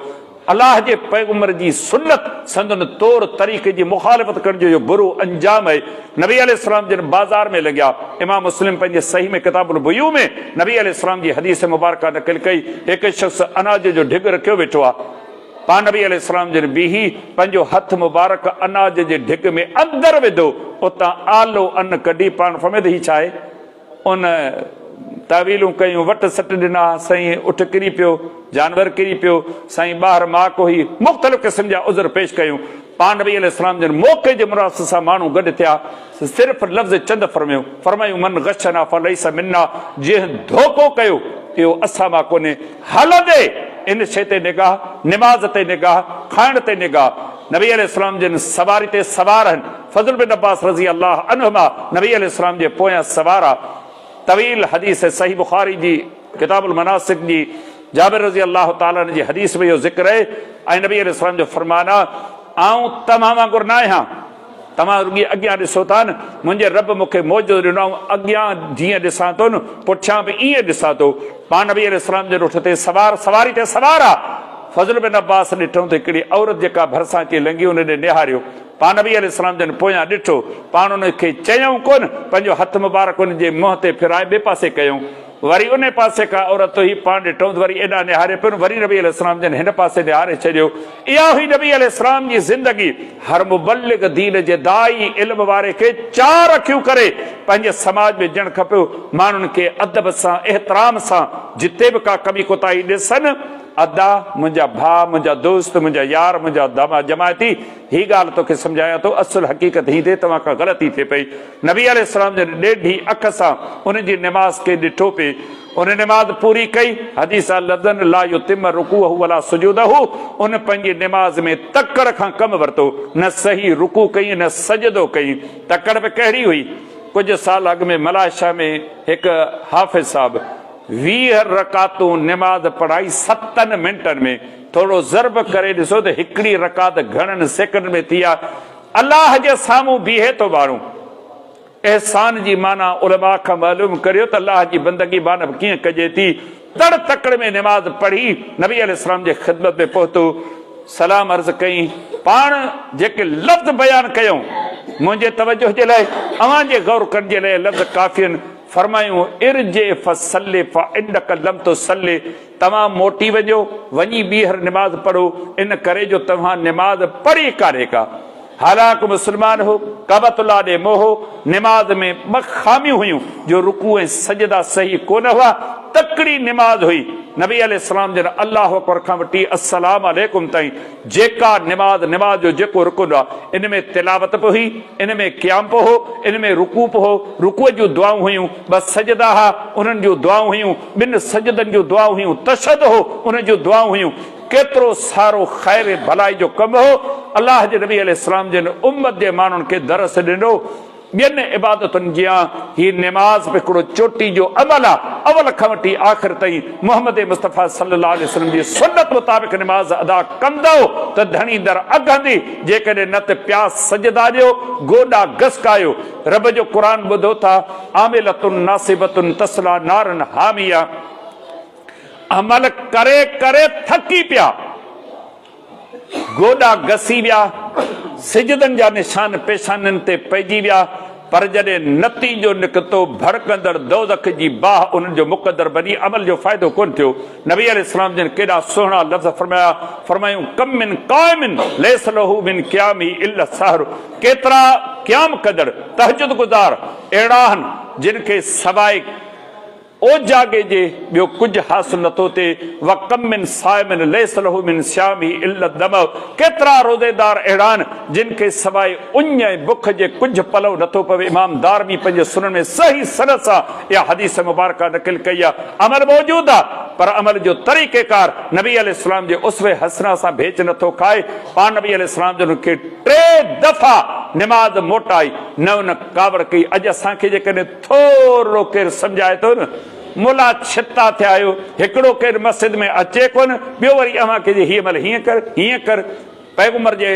الله جي پيغمبر جي سنت، سندن طور طريقي جي مخالفت ڪرڻ جو اهو برو انجام آهي. نبي عليه السلام جن بازار ۾ لنگهيا. امام مسلم پنهنجي صحيح ۾ ڪتاب البيوع ۾ نبي عليه السلام جي حديث مبارڪه نقل ڪئي، هڪ شخص اناج جو ڍڳ رکيو ويٺو آهي. پاڻ نبي عليه السلام جن بيهي پنهنجو هٿ مبارڪ اناج جي ڍڳ ۾ اندر وڌو، اتان آلو ان ڪڍي پاڻ فرمايو ته هي ڇا آهي؟ ان تاويلون ڪيون، وٽ سٽ ڏنا، سائين اٺ ڪري پيو، جانور ڪري پيو، سائين ٻاهر ماڪ هئي، مختلف قسم جا عذر پيش ڪيون. پاڻ نبي عليه السلام جن موقعي جي مناسبت سان ماڻهو گڏ ٿيا، صرف لفظ چند فرمايو، فرمايون من غشنا فليس منا، جنهن ڌوڪو ڪيو اهو اسان مان ڪونهي. هلندي ان شيء تي نگاهه، نماز تي نگاهه، کائڻ تي نگاهه. نبي عليه السلام جن سواري تي سوار آهن. فضل بن عباس رضي الله عنهما نبي عليه السلام جي پويان سوار آ. طويل حديث صحيح بخاري جي ڪتاب المناسڪ جي جابر رضي الله تعالٰي عنه جي حديث ۾ اهو ذڪر آهي ۽ نبي عليه السلام جو فرمان آ، آئون توهان وانگر نه آهيان. توهان رڳي اڳيان ڏسو ٿا نه، منهنجي رب مون کي معجزو ڏنو، آئون اڳيان جيئن ڏسان ٿو نه، پٺيان به ائين ڏسان ٿو. پاڻ نبي عليه السلام جن اٺ تي سوار، سواري تي سوار آ. فضل بن عباس ڏٺائون ته هڪڙي عورت جيڪا ڀرسان اچي لنگهي، ان ڏي نهاريو. پاڻ نبي عليه السلام جن پويان ڏٺو، پاڻ ان کي چيائون ڪونه، پنهنجو هٿ مبارڪ ان جي منهن تي ڦيرائي ٻئي پاسي ڪيائون. وري انهي پاسي کان عورت هئي، پاڻ ڏٺائون ته وري ايڏانهن نهاري پيو، وري نبي عليه السلام جن هن پاسي نهاري ڇڏيو. اها هئي نبي عليه السلام جي زندگي. هر مبلغ دين جي داعي علم واري کي چار اکيون ڪري پنهنجي سماج ۾ جڻ کپيو، ماڻهن کي ادب سان احترام سان جتي به ڪا ڪمي ڪوتاهي ڏسن، ادا، منهنجا ڀاء، منهنجا دوست، منهنجا يار، منهنجا جماعتي، هي ڳالهه توکي سمجهايان ٿو، اصل حقيقت هي ٿئي، توهان کان غلطي ٿئي پئي. نبي عليه السلام جن ڏيڍي اک سان ان جي نماز کي ڏٺو پئي. ان نماز پوري ڪئي، حديث آ لفظن لا يتم رڪوعه ولا سجوده، ان پنهنجي نماز ۾ تڪڙ کان ڪم ورتو، نه صحيح رڪوع ڪئي نه سجدو ڪئي. تڪڙ به ڪهڙي هئي؟ ڪجهه سال اڳ ۾ ملائيشيا ۾ هڪ حافظ صاحب 20 رڪعتون نماز پڙهائي ستن منٽن ۾، ٿورو ضرب ڪري ڏسو ته هڪڙي رڪعت گهڻن سيڪنڊن ۾ ٿي آ، الله جي سامهون بيهي ٿو ماڻهو. احسان جي معنيٰ علماء کان معلوم ڪريو ته الله جي بندگي معنيٰ به ڪيئن ڪجي ٿي. تڙ تڪڙ ۾ نماز پڙهي نبي عليه السلام جي خدمت ۾ پهتو، سلام عرض ڪئين، پاڻ جيڪي لفظ بيان ڪيائون منهنجي توجه جي لاء اوهان جي غور ڪرڻ جي لاء لفظ ڪافي آهن، فرمايائون، ارجع فصل فانک لم تصل توهان موٽي وڃو، وڃي ٻيهر نماز پڙهو، ان ڪري جو توهان نماز پڙهي ڪانهي ڪا. حالانڪ مسلمان هو، ڪعبة الله ڏي منهن هو، نماز ۾ ٻه خاميون هيون جو رڪوع ۽ سجدا صحيح ڪونه هئا، تڪڙي نماز هئي، نبي عليه السلام جن الله اڪبر کان وٺي السلام عليڪم تائين جيڪا نماز نماز جو جيڪو رڪن آ ان ۾ تلاوت به هئي، ان ۾ قيام به هو، ان ۾ رڪوع به هو، رڪوع جون دعائون هيون، ٻه سجدا ها انهن جون دعائون هيون، ٻن سجدن جون دعائون هيون، تشهد هو ان جون دعائون هيون. ڪيترو سارو خير ۽ ڀلائي جو ڪم هو، الله جي نبي عليه السلام جن امت جي ماڻهن کي درس ڏنو، ٻين عبادتن جيان هي نماز به هڪڙو چوٽي جو عمل آ، اول کان وٺي آخر تائين محمد مصطفيٰ صلي الله عليه وسلم جي سنت مطابق نماز ادا ڪندؤ ته ڌڻي در اگهندي، جيڪڏهن نه ته پيا سجدا ڏيو، گوڏا گسڪايو، رب جو قرآن ٻڌو ٿا، عاملة ناصبة تصليٰ نارا حامية. عمل ڪري ڪري ٿڪي پيا، گوڏا گسي ويا، سجدن جا نشان پيشانين تي پئجي ويا، پر جڏهن نتيجو نڪتو، ڀڙڪندڙ دوزخ جي باهه انهن جو مقدر بني، عمل جو فائدو ڪونه ٿيو. نبي عليه السلام جن ڪيڏا سهڻا لفظ فرمايا، فرمايائون، ڪم من قائم ليس له من قيامه الا السهر، ڪيترا قيام ڪندڙ، تهجد گذار، اهڙا آهن، جن کي سواء اوجاڳي جي ٻيو ڪجهه حاصل نٿو ٿئي، وڪم من صائم ليس له من صيامه الا الدمع ڪيترا روزيدار اهڙا آهن جن کي سواء اڃ ۽ بک جي ڪجهه پلئو نٿو پوي امام دارمي پنهنجي سنن ۾ صحيح سند سان اها حديث مبارڪه نقل ڪئي آهي عمل موجود آهي پر عمل جو طريقه ڪار نبي عليه السلام جي اسوه حسنه سان ڀيچ نٿو کائي پاڻ نبي عليه السلام جن کي ٽي دفعا نماز موٽائي نه ان ڪاوڙ ڪئي اڄ اسان کي جيڪڏهن ٿورڙو ڪير سمجهائي ٿو نه ملا ڇتا ٿيا آهيو هڪڙو ڪير مسجد ۾ اچي ڪونه ٻيو وري اوهان کي جي هيء مهل هيئن ڪر هيئن ڪر پيغمبر جي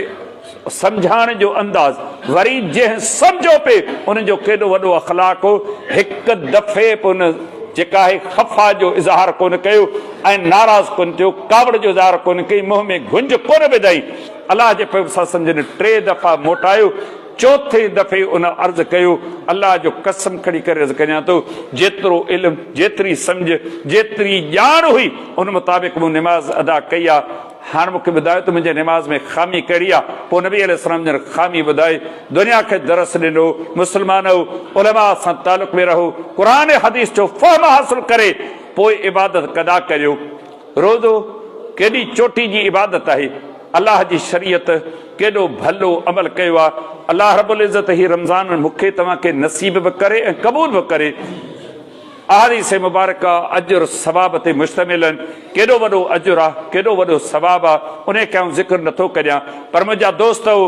سمجهائڻ جو انداز وري جنهن سمجهيو پئي ان جو ڪيڏو وڏو اخلاق هو هڪ دفعي به ان جيڪا آهي خفا جو اظهار ڪونه ڪيو ۽ ناراض ڪونه ٿيو ڪاوڙ جو اظهار ڪونه ڪئي منهن ۾ گهنج ڪونه وڌائين الله جي پيغمبر صلي الله عليه وسلم جن ٽي دفعا موٽايو چوٿين دفعي ان عرض ڪيو، الله جو قسم کڻي ڪري عرض ڪريان ٿو، جيترو علم، جيتري سمجهه، جيتري ڄاڻ هئي، ان مطابق مون نماز ادا ڪئي آ، هاڻ مون کي ٻڌايو ته منهنجي نماز ۾ خامي ڪهڙي آ؟ پوء نبي عليه السلام جن خامي ٻڌائي، دنيا کي درس ڏنو، مسلمانؤ! علماء سان تعلق ۾ رهو، قرآن ۽ حديث جو فهم حاصل ڪري پوء عبادت ڪدا ڪريو. روزو ڪيڏي چوٽي جي عبادت آهي، الله جي شريعت ڪيڏو ڀلو عمل ڪيو آهي، الله رب العزت هي رمضان مون کي توهان کي نصيب به ڪري ۽ قبول به ڪري. احاديث مبارڪه اجر ثواب تي مشتمل آهن، ڪيڏو وڏو اجر آهي، ڪيڏو وڏو ثواب آهي، انهي کي آئون ذڪر نٿو ڪريان، پر منهنجا دوستؤ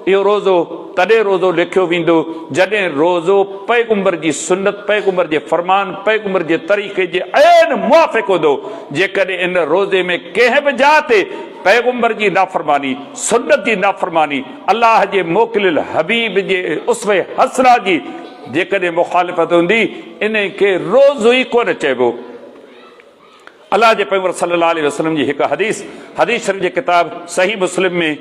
اهو روزو تڏهن روزو ليکيو ويندو جڏهن روزو پيغمبر جي سنت، پيغمبر جي فرمان، پيغمبر جي طريقي جي عين موافق هوندو. جيڪڏهن ان روزي ۾ ڪنهن به جاء تي پيغمبر جي نافرماني، سنت جي نافرماني، الله جي موڪليل حبيب جي اسوه حسنه جي جيڪڏهن مخالفت هوندي، انهي کي روزو ئي ڪونه چئبو. الله جي پيغمبر صلي الله عليه وسلم جي هڪ حديث، حديث شريف جي ڪتاب صحيح مسلم ۾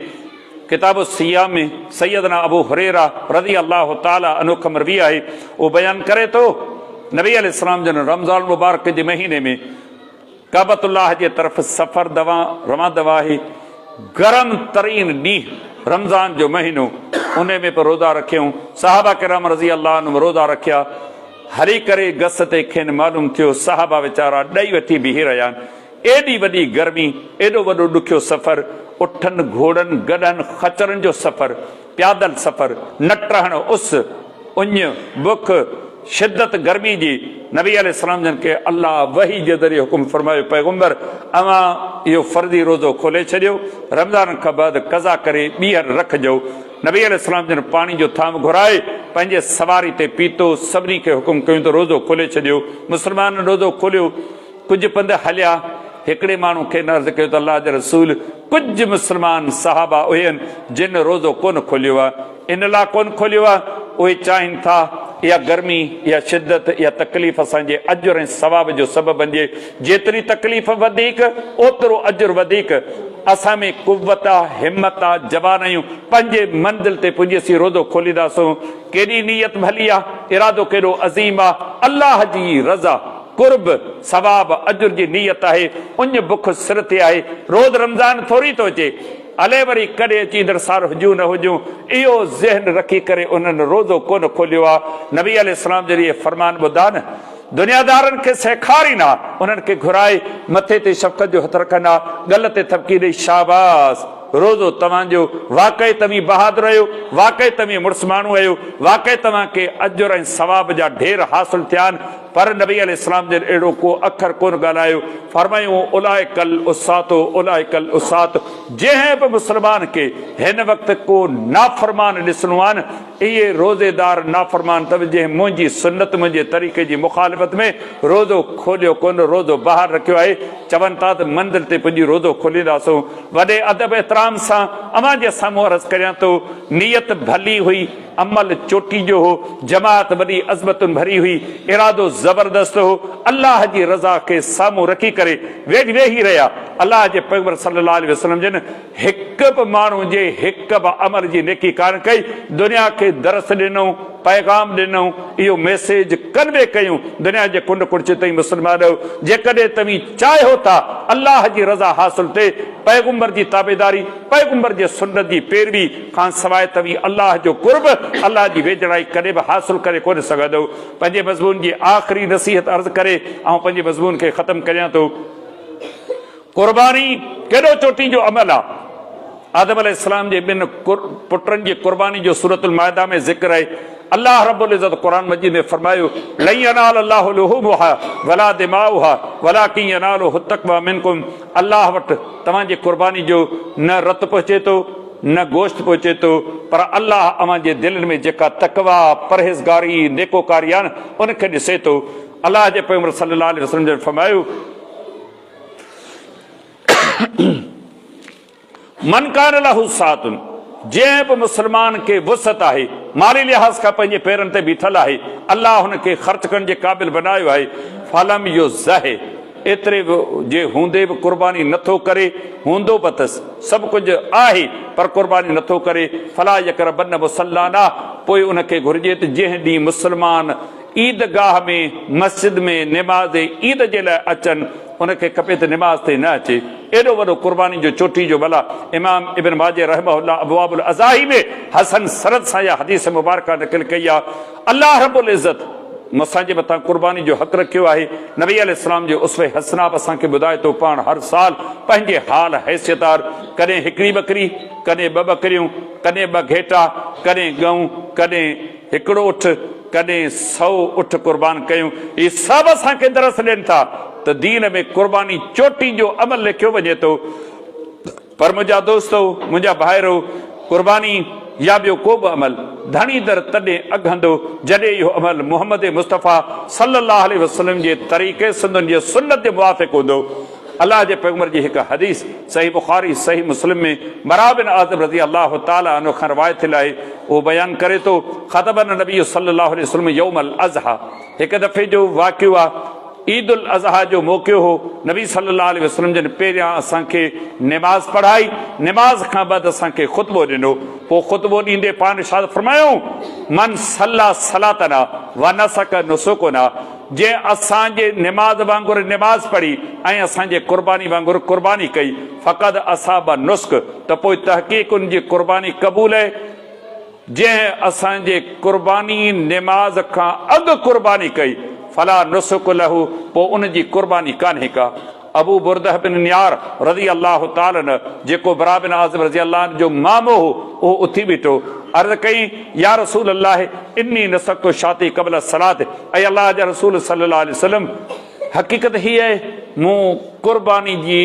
ڪتاب الصيام ۾ سيدنا ابو هريره رضي الله تعالٰي عنه کان مروي آهي، اهو بيان ڪري ٿو، نبي عليه السلام جن رمضان المبارڪ جي مهيني ۾ ڪعبة الله جي طرف سفر دوان روان دوان آهي، گرم ترين ڏينهن رمضان جو مهينو انهي ۾ به روزا رکيائون، صحابه ڪرام رضي الله عنهم روزا رکيا، هلي ڪري گس تي کين معلوم ٿيو صحابه ويچارا ڏئي وٺي بيهي رهيا آهن. ايڏي وڏي گرمي، ايڏو وڏو ڏکيو سفر، اٺن، گهوڙن، گڏهن، خچرن جو سفر، پيادل سفر، نٽهڻ اس، اڃ، بک، شدت گرمي جي، نبي عليه السلام جن کي الله وحي جي ذريعي حڪم فرمايو، پيغمبر! اوهان اهو فرضي روزو کولي ڇڏيو، رمضان کان بعد قضا ڪري ٻيهر رکجو. نبي عليه السلام جن پاڻي جو ٿانو گهرائي پنهنجي سواري تي پيتو، سڀني کي حڪم ڪيون ته روزو کولي ڇڏيو. مسلمانن روزو کوليو. ڪجهه پنڌ هليا، هڪڙي ماڻهو کين عرض ڪيو ته الله جا رسول! ڪجهه مسلمان صحابه اهي آهن جن روزو ڪونه کوليو آهي، ان لاء ڪونه کوليو آهي، اهي چاهين ٿا اها گرمي، اها شدت، اها تڪليف اسان جي اجر ۽ ثواب جو سبب بنجي، جيتري تڪليف وڌيڪ، اوترو اجر وڌيڪ، اسان ۾ قوت آ، همت آ، جوان آهيون، پنهنجي منزل تي پڄي اسين روزو کولينداسون، ڪيڏي نيت ڀلي آ، ارادو ڪيڏو عظيم آ، الله جي رضا. قرب، ثواب، اجر جي نيت آهي، اڃ بک سر تي آهي، روز رمضان ٿوري ٿو اچي، الائي وري ڪڏهن اچي ايندڙ سال هجون نه هجون، اهو ذهن رکي ڪري انهن روزو ڪونه کوليو آ، نبي عليه السلام جڏهن اهي فرمان ٻڌا نه دنيادارن کي سيکارين ها، انهن کي گهرائي مٿي تي شفقت جو هٿ رکن ها، ڳل تي ٿپڪي ڏئي شاباس! روزو توهان جو، واقعي توهين بهادر آهيو، واقعي توهين مڙس ماڻهو آهيو، واقعي توهان کي اجر ۽ ثواب جا ڍير حاصل ٿيا آهن، پر نبي عليه السلام جن اهڙو ڪو اکر ڪونه ڳالهايو، فرمايائون اولئک العصاة اولئک العصاة جنهن به مسلمان کي هن وقت ڪو نافرمان ڏسڻو آهي نه اهي روزيدار نافرمان اٿو جنهن منهنجي سنت منهنجي طريقي جي مخالفت ۾ روزو کوليو ڪونه روزو ٻاهر رکيو آهي چون ٿا ته منزل تي پڄي روزو کولينداسون وڏي ادب احترام سان اوهان جي سامهون عرض ڪريان ٿو نيت ڀلي هئي عمل چوٽي جو هو، جماعت وڏي عظمتن ڀري هئي، ارادو زبردست هو، الله جي رضا کي سامهون رکي ڪري ويٺ ويهي رهيا، الله جي پيغمبر صلي الله عليه وسلم جن هڪ به ماڻهو جي هڪ به عمل جي نيڪي ڪانه ڪئي، دنيا کي درس ڏنو، پيغام ڏنو، اهو ميسيج ڪنوي ڪيون دنيا جي ڪنڊ ڪڙڇ تائين مسلمانؤ جيڪڏهن توهين چاهيو ٿا الله جي رضا حاصل ٿئي، پيغمبر جي تابعداري، پيغمبر جي سنت جي پيروي کان سواء توهين الله جو قرب، الله جي ويجهڙائي ڪڏهن به حاصل ڪري ڪونه سگهندؤ. پنهنجي مضمون جي آخري نصيحت عرض ڪري آئون پنهنجي مضمون کي ختم ڪريان ٿو. قرباني ڪيڏو چوٽي جو عمل آ. آدم عليه السلام جي ٻن پٽن جي قرباني جو سورة المائده ۾ ذڪر آهي. الله رب العزت قرآن مجيد ۾ فرمايو، لن ينال الله لحومها ولا دماؤها ولڪن يناله التقوي منڪم الله وٽ توهان جي قرباني جو نه رت پهچي ٿو نه گوشت پهچي ٿو پر الله اوهان جي دلين ۾ جيڪا تقويٰ، پرهيزگاري، نيڪوڪاري آهي نه ان کي ڏسي ٿو. الله جي پيغمبر صلي الله عليه وسلم جن فرمايو. من ڪان له سعة، جنهن به مسلمان کي وسعت آهي، مالي لحاظ کان پنهنجي پيرن تي بيٺل آهي، الله هن کي خرچ ڪرڻ جي قابل بنايو آهي، فلم يضح، ايتري جي هوندي به قرباني نه ٿو ڪري، هوندو به اٿس، سڀ ڪجهه آهي، پر قرباني نه ٿو ڪري، فلا يقربن مصلانا، پوء ان کي گهرجي ته جنهن ڏينهن مسلمان عيد گاهه ۾، مسجد ۾، نماز عيد جي لاء اچن، ان کي کپي ته نماز تي نه اچي. ايڏو وڏو قرباني جو چوٽي جو بلا امام ابن ماجه رحمه الله ابواب الاضاحي ۾ حسن سند سان اها حديث مبارڪه نقل ڪئي آهي. الله رب العزت اسان جي مٿان قرباني جو حق رکيو آهي. نبي عليه السلام جي اسوه حسنه به اسان کي ٻڌائي ٿو پاڻ هر سال پنهنجي حال حيثيت آهر ڪڏهن هڪڙي ٻڪري، ڪڏهن ٻه ٻڪريون، ڪڏهن ٻه گهيٽا، ڪڏهن ڳئون، ڪڏهن هڪڙو اٺ، ڪڏهن سئو اٺ قربان ڪيون. هي سڀ اسان کي درس ڏين ٿا ته دين ۾ قرباني چوٽي جو عمل ليکيو وڃي ٿو. پر منهنجا دوستو، منهنجا ڀائرو، قرباني يا ٻيو ڪو به عمل ڌڻي در تڏهن اگهندو جڏهن اهو عمل محمد مصطفيٰ صلي الله عليه وسلم جي طريقي سندن جي سنت جي موافق هوندو. الله جي پيغمبر جي هڪ حديث صحيح بخاري صحيح مسلم ۾ براء بن عازب رضي الله تعالٰي عنه کان روايت ٿيل آهي اهو بيان ڪري ٿو خطبنا النبي صلي الله عليه وسلم يوم الاضحي هڪ دفعي جو واقعو آهي عيد الاضحي جو موقعو هو نبي صلي الله عليه وسلم جن پهريان اسان کي نماز پڙهائي نماز کان بعد اسان کي خطبو ڏنو پوء خطبو ڏيندي پاڻ ارشاد فرمايائون من صلي صلاتنا ونسڪ نسڪنا جنهن اسان جي نماز وانگر نماز پڙهي ۽ اسان جي قرباني وانگر قرباني ڪئي، فقد اصاب النسڪ، ته پوء تحقيق ان جي قرباني قبول اهي، جنهن اسان جي قرباني نماز کان اڳ قرباني ڪئي، فلا نسڪ له، پوء ان جي قرباني ڪانهي ڪا. ابو برده بن نيار رضي الله تعالٰي عنه جيڪو براء بن عازب رضي الله عنه جو مامو هو، اهو اٿي بيٺو. عرض ڪيائين، يا رسول الله اني نسڪت شاتي قبل الصلوة اي الله جا رسول صلي الله عليه وسلم! حقيقت هي آهي مون قرباني جي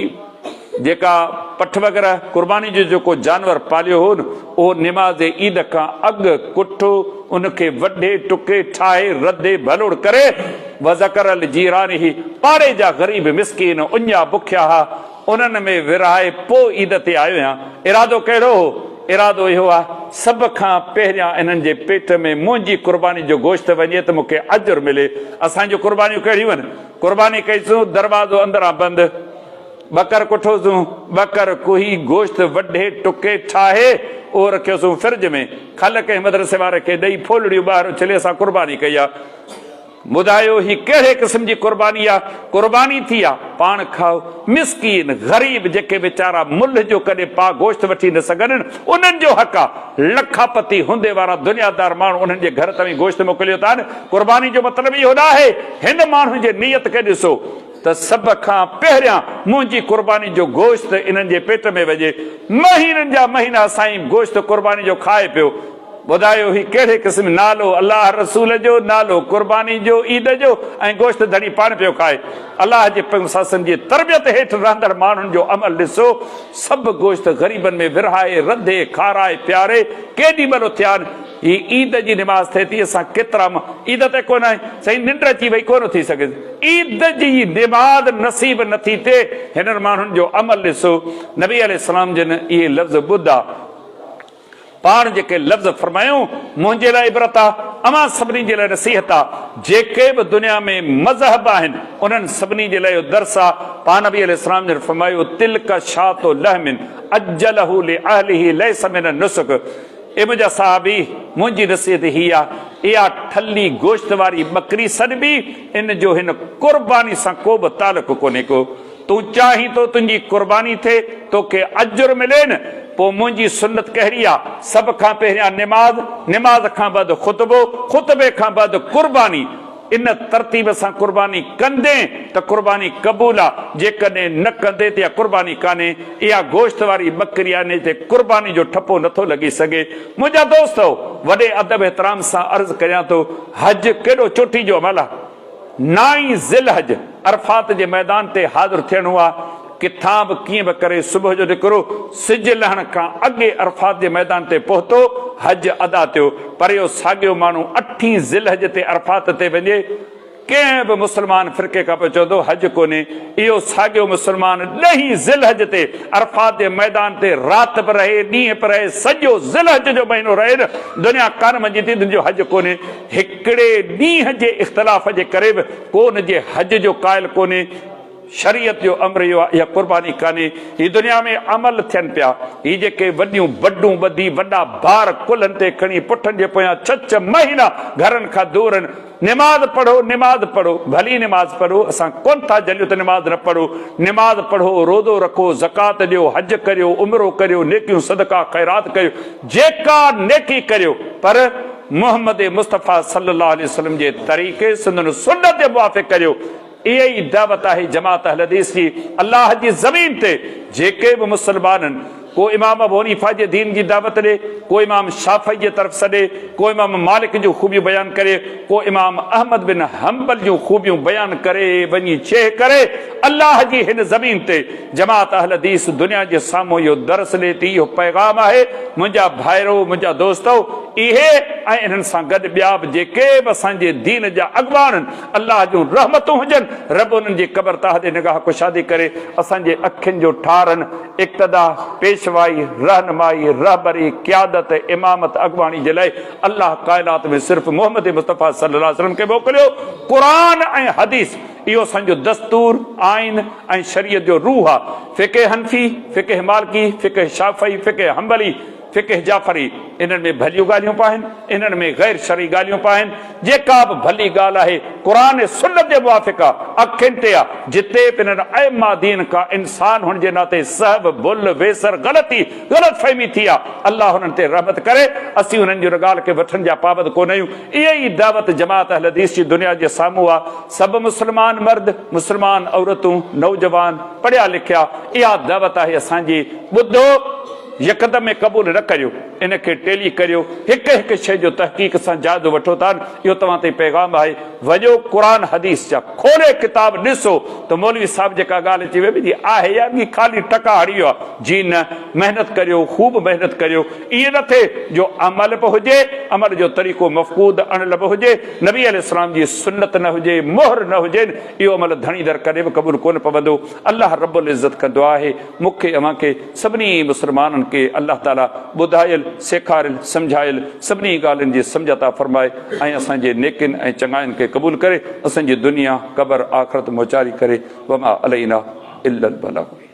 جيڪا پٺ وغيره قرباني جو جيڪو جانور پاليو هو نه اهو نماز عيد کان اڳ ڪٺو ان کي وڍي ٽڪي ٺاهي رڌي ڀلوڙ ڪري وذڪر لجيرانه پاڙي جا غريب مسڪين اڃا بکيا ها انهن ۾ ورهائي پوء عيد تي آيو آهيان. ارادو ڪهڙو هو؟ ارادو اهو آ، سڀ کان پهريان انهن جي پيٽ ۾ منهنجي قرباني جو گوشت وڃي ته مون کي اجر ملي. اسان جون قربانيون ڪهڙيون آهن؟ قرباني ڪئيسون، دروازو اندران بند، ٻڪر ڪٺوسون، ٻڪر ڪهي، گوشت وڍي، ٽڪي، ٺاهي، اهو رکيوسون فرج ۾، کل ڪنهن مدرسي واري کي ڏئي، ڦولڙيون ٻاهر اڇلي اسان قرباني ڪئي آ. ٻڌايو هي ڪهڙي قسم جي قرباني آ؟ قرباني ٿي آ، پاڻ کائو. مسڪين، غريب جيڪي ويچارا ملهه جو ڪڏهن پاء گوشت وٺي نه سگهن، انهن جو حق آ. لکاپتي هوندي وارا دنيادار ماڻهو انهن جي گهر توهين گوشت موڪليو ٿا نه؟ قرباني جو مطلب اهو نه آهي. هن ماڻهو جي نيت کي ڏسو ته سڀ کان پهريان منهنجي قرباني جو گوشت انهن جي پيٽ ۾ وڃي. مهينن جا مهينا سائين گوشت قرباني جو کائي پيو. ٻڌايو هي ڪهڙي قسم نالو الله رسول جو نالو قرباني جو عيد جو ۽ گوشت ڌڻي پاڻ پيو کائي الله جي پيغمبر صلي الله عليه وسلم جي تربيت هيٺ رهندڙ ماڻهن جو عمل ڏسو سڀ گوشت غريبن ۾ ورهائي رڌي کارائي پياري ڪيڏي مهل اٿيا آهن هي عيد جي نماز ٿئي ٿي اسان ڪيترا عيد تي ڪونه آهي سائين ننڊ اچي وئي ڪونه اٿي سگهيس عيد جي نماز نصيب نٿي ٿئي هنن ماڻهن جو عمل ڏسو نبي عليه السلام جن اهي لفظ ٻڌا. پاڻ جيڪي لفظ فرمايائون، منهنجي لاء عبرت آ، اوهان سڀني جي لاء نصيحت آ. جيڪي به دنيا ۾ مذهب آهن، انهن سڀني جي لاء اهو درس آ. پاڻ نبي عليه السلام جن فرمايو، تلک شاة لحم عجله لاهله ليس من النسک اي منهنجا صحابي! منهنجي نصيحت هي آ، اها ٺلهي گوشت واري ٻڪري سڏبي، ان جو هن قرباني سان ڪو به تعلق ڪونهي ڪو. تون چاهين ٿو تنهنجي قرباني ٿئي، توکي اجر ملي نه، پوء منهنجي سنت ڪهڙي آ؟ سڀ کان پهريان نماز، نماز کان بعد خطبو، خطبي کان بعد قرباني. ان ترتيب سان قرباني ڪندين ته قرباني قبول آ، جيڪڏهن نه ڪندين ته اها قرباني ڪانهي، اها گوشت واري ٻڪري آ، انهي تي قرباني جو ٺپو نٿو لڳي سگهي. منهنجا دوستؤ! وڏي ادب احترام سان عرض ڪريان ٿو، حج ڪيڏو چوٽي جو عمل آ. نائين ذي الحج عرفات جي ميدان تي حاضر ٿيڻو آ، ڪٿان به ڪيئن به ڪري صبح جو نڪرو، سج لهڻ کان اڳي عرفات جي ميدان تي پهتو، حج ادا ٿيو، پر اهو ساڳيو ماڻهو اٺين ذي الحج تي عرفات تي وڃي، ڪنهن به مسلمان فرقي کان پوء چوندو حج ڪونهي، اهو ساڳيو مسلمان ڏهين ذي الحج تي عرفات جي ميدان تي رات به رهي، ڏينهن به رهي، سڄو ذي الحج جو مهينو رهي نه دنيا ڪانه مڃيندي ته ان جو حج ڪونهي. هڪڙي ڏينهن جي اختلاف جي ڪري به ڪو ان جي حج جو قائل ڪونهي. شريعت جو امر اهو آهي، اها قرباني ڪانهي. هي دنيا ۾ عمل ٿين پيا. هي جيڪي وڏيون بڊون ٻڌي، وڏا بار ڪلهن تي کڻي، پٺن جي پويان ڇهه ڇهه مهينا گهرن کان دور آهن. نماز پڙهو، نماز پڙهو، ڀلي نماز پڙهو، اسان ڪونه ٿا جهليون ته نماز نه پڙهو. نماز پڙهو، روزو رکو، زڪوات ڏيو، حج ڪريو، عمرو ڪريو، نيڪيون صدقا خيرات ڪريو، جيڪا نيڪي ڪريو پر محمد مصطفيٰ صلي الله عليه وسلم جي طريقي سندن سنت جي موافق ڪريو. اها ئي دعوت آهي جماعت اهلحديث جي. الله جي زمين تي جيڪي به مسلمانن ڪو امام ابو حنيفه جي دين جي دعوت ڏي، ڪو امام شافعي جي طرف سڏي، ڪو امام مالڪ جون خوبيون بيان ڪري، ڪو امام احمد بن حنبل جون خوبيون بيان ڪري وڃي چيهه ڪري، الله جي هن زمين تي جماعت اهلحديث دنيا جي سامهون اهو درس ڏئي ٿي، اهو پيغام آهي، منهنجا ڀائرو، منهنجا دوستو، اهي ۽ انهن سان گڏ ٻيا به جيڪي به اسان جي دين جا اڳواڻ آهن، الله جون رحمتون هجن، رب انهن جي قبر تان ڏي نگاهه ڪشادي ڪري، اسان جي اکين جو ٺارن، اقتدا، پيشوائي، رهنمائي، رهبري، قيادت، امامت، اڳواڻي جي لاء الله ڪائنات ۾ صرف محمد مصطفيٰ صلي الله عليه وسلم کي موڪليو، قرآن ۽ حديث اهو اسان جو دستور، آئين ۽ شريعت جو روح آ. فقه حنفي، فقه مالڪي، فقه شافعي، فقه حنبلي، فقه جعفري، انهن ۾ ڀليون ڳالهيون به آهن، انهن ۾ غير شرعي ڳالهيون به آهن، جيڪا به ڀلي ڳالهه آهي قرآن ۽ سنت جي موافق آ، اکين تي آ، جتي به انهن ائمه دين کان انسان هئڻ جي ناتي سهو، ڀل، ويسر، غلطي، غلط فهمي ٿي آ، الله انهن تي رحمت ڪري، اسين انهن جي ان ڳالهه کي وٺڻ جا پابند ڪونه آهيون، اها ئي دعوت جماعت اهلحديث جي دنيا جي سامهون آ، سڀ مسلمان مرد، مسلمان عورتون، نوجوان، پڙهيا لکيا، اها دعوت آهي اسان جي، ٻڌو! يڪدم ۾ قبول نه ڪريو، ان کي ٽيلي ڪريو، هڪ هڪ شيء جو تحقيق سان جائزو وٺو ٿا، اهو توهان تي پيغام آهي، وڃو قرآن حديث جا کولي ڪتاب ڏسو ته مولوي صاحب جيڪا ڳالهه چئي ويو جي آهي يا رڳي خالي ٽڪا هڻي ويو آهي، جي نه، محنت ڪريو، خوب محنت ڪريو، ائين نه ٿئي جو عمل به هجي، عمل جو طريقو مفقود، اڻلڀ هجي، نبي عليه السلام جي سنت نه هجي، مهر نه هجين، اهو عمل ڌڻي در ڪڏهن به قبول ڪونه پوندو، الله رب العزت کان دعا آهي مون کي اوهان کي سڀني مسلمانن کي الله تعالي ٻڌايل، سيکاريل، سمجهايل سڀني ڳالهين جي سمجهه عطا فرمائي ۽ اسان جي نيڪين ۽ چڱاين کي قبول ڪري اسان جي دنيا، قبر، آخرت موچاري ڪري وما علينا الا البلاغ.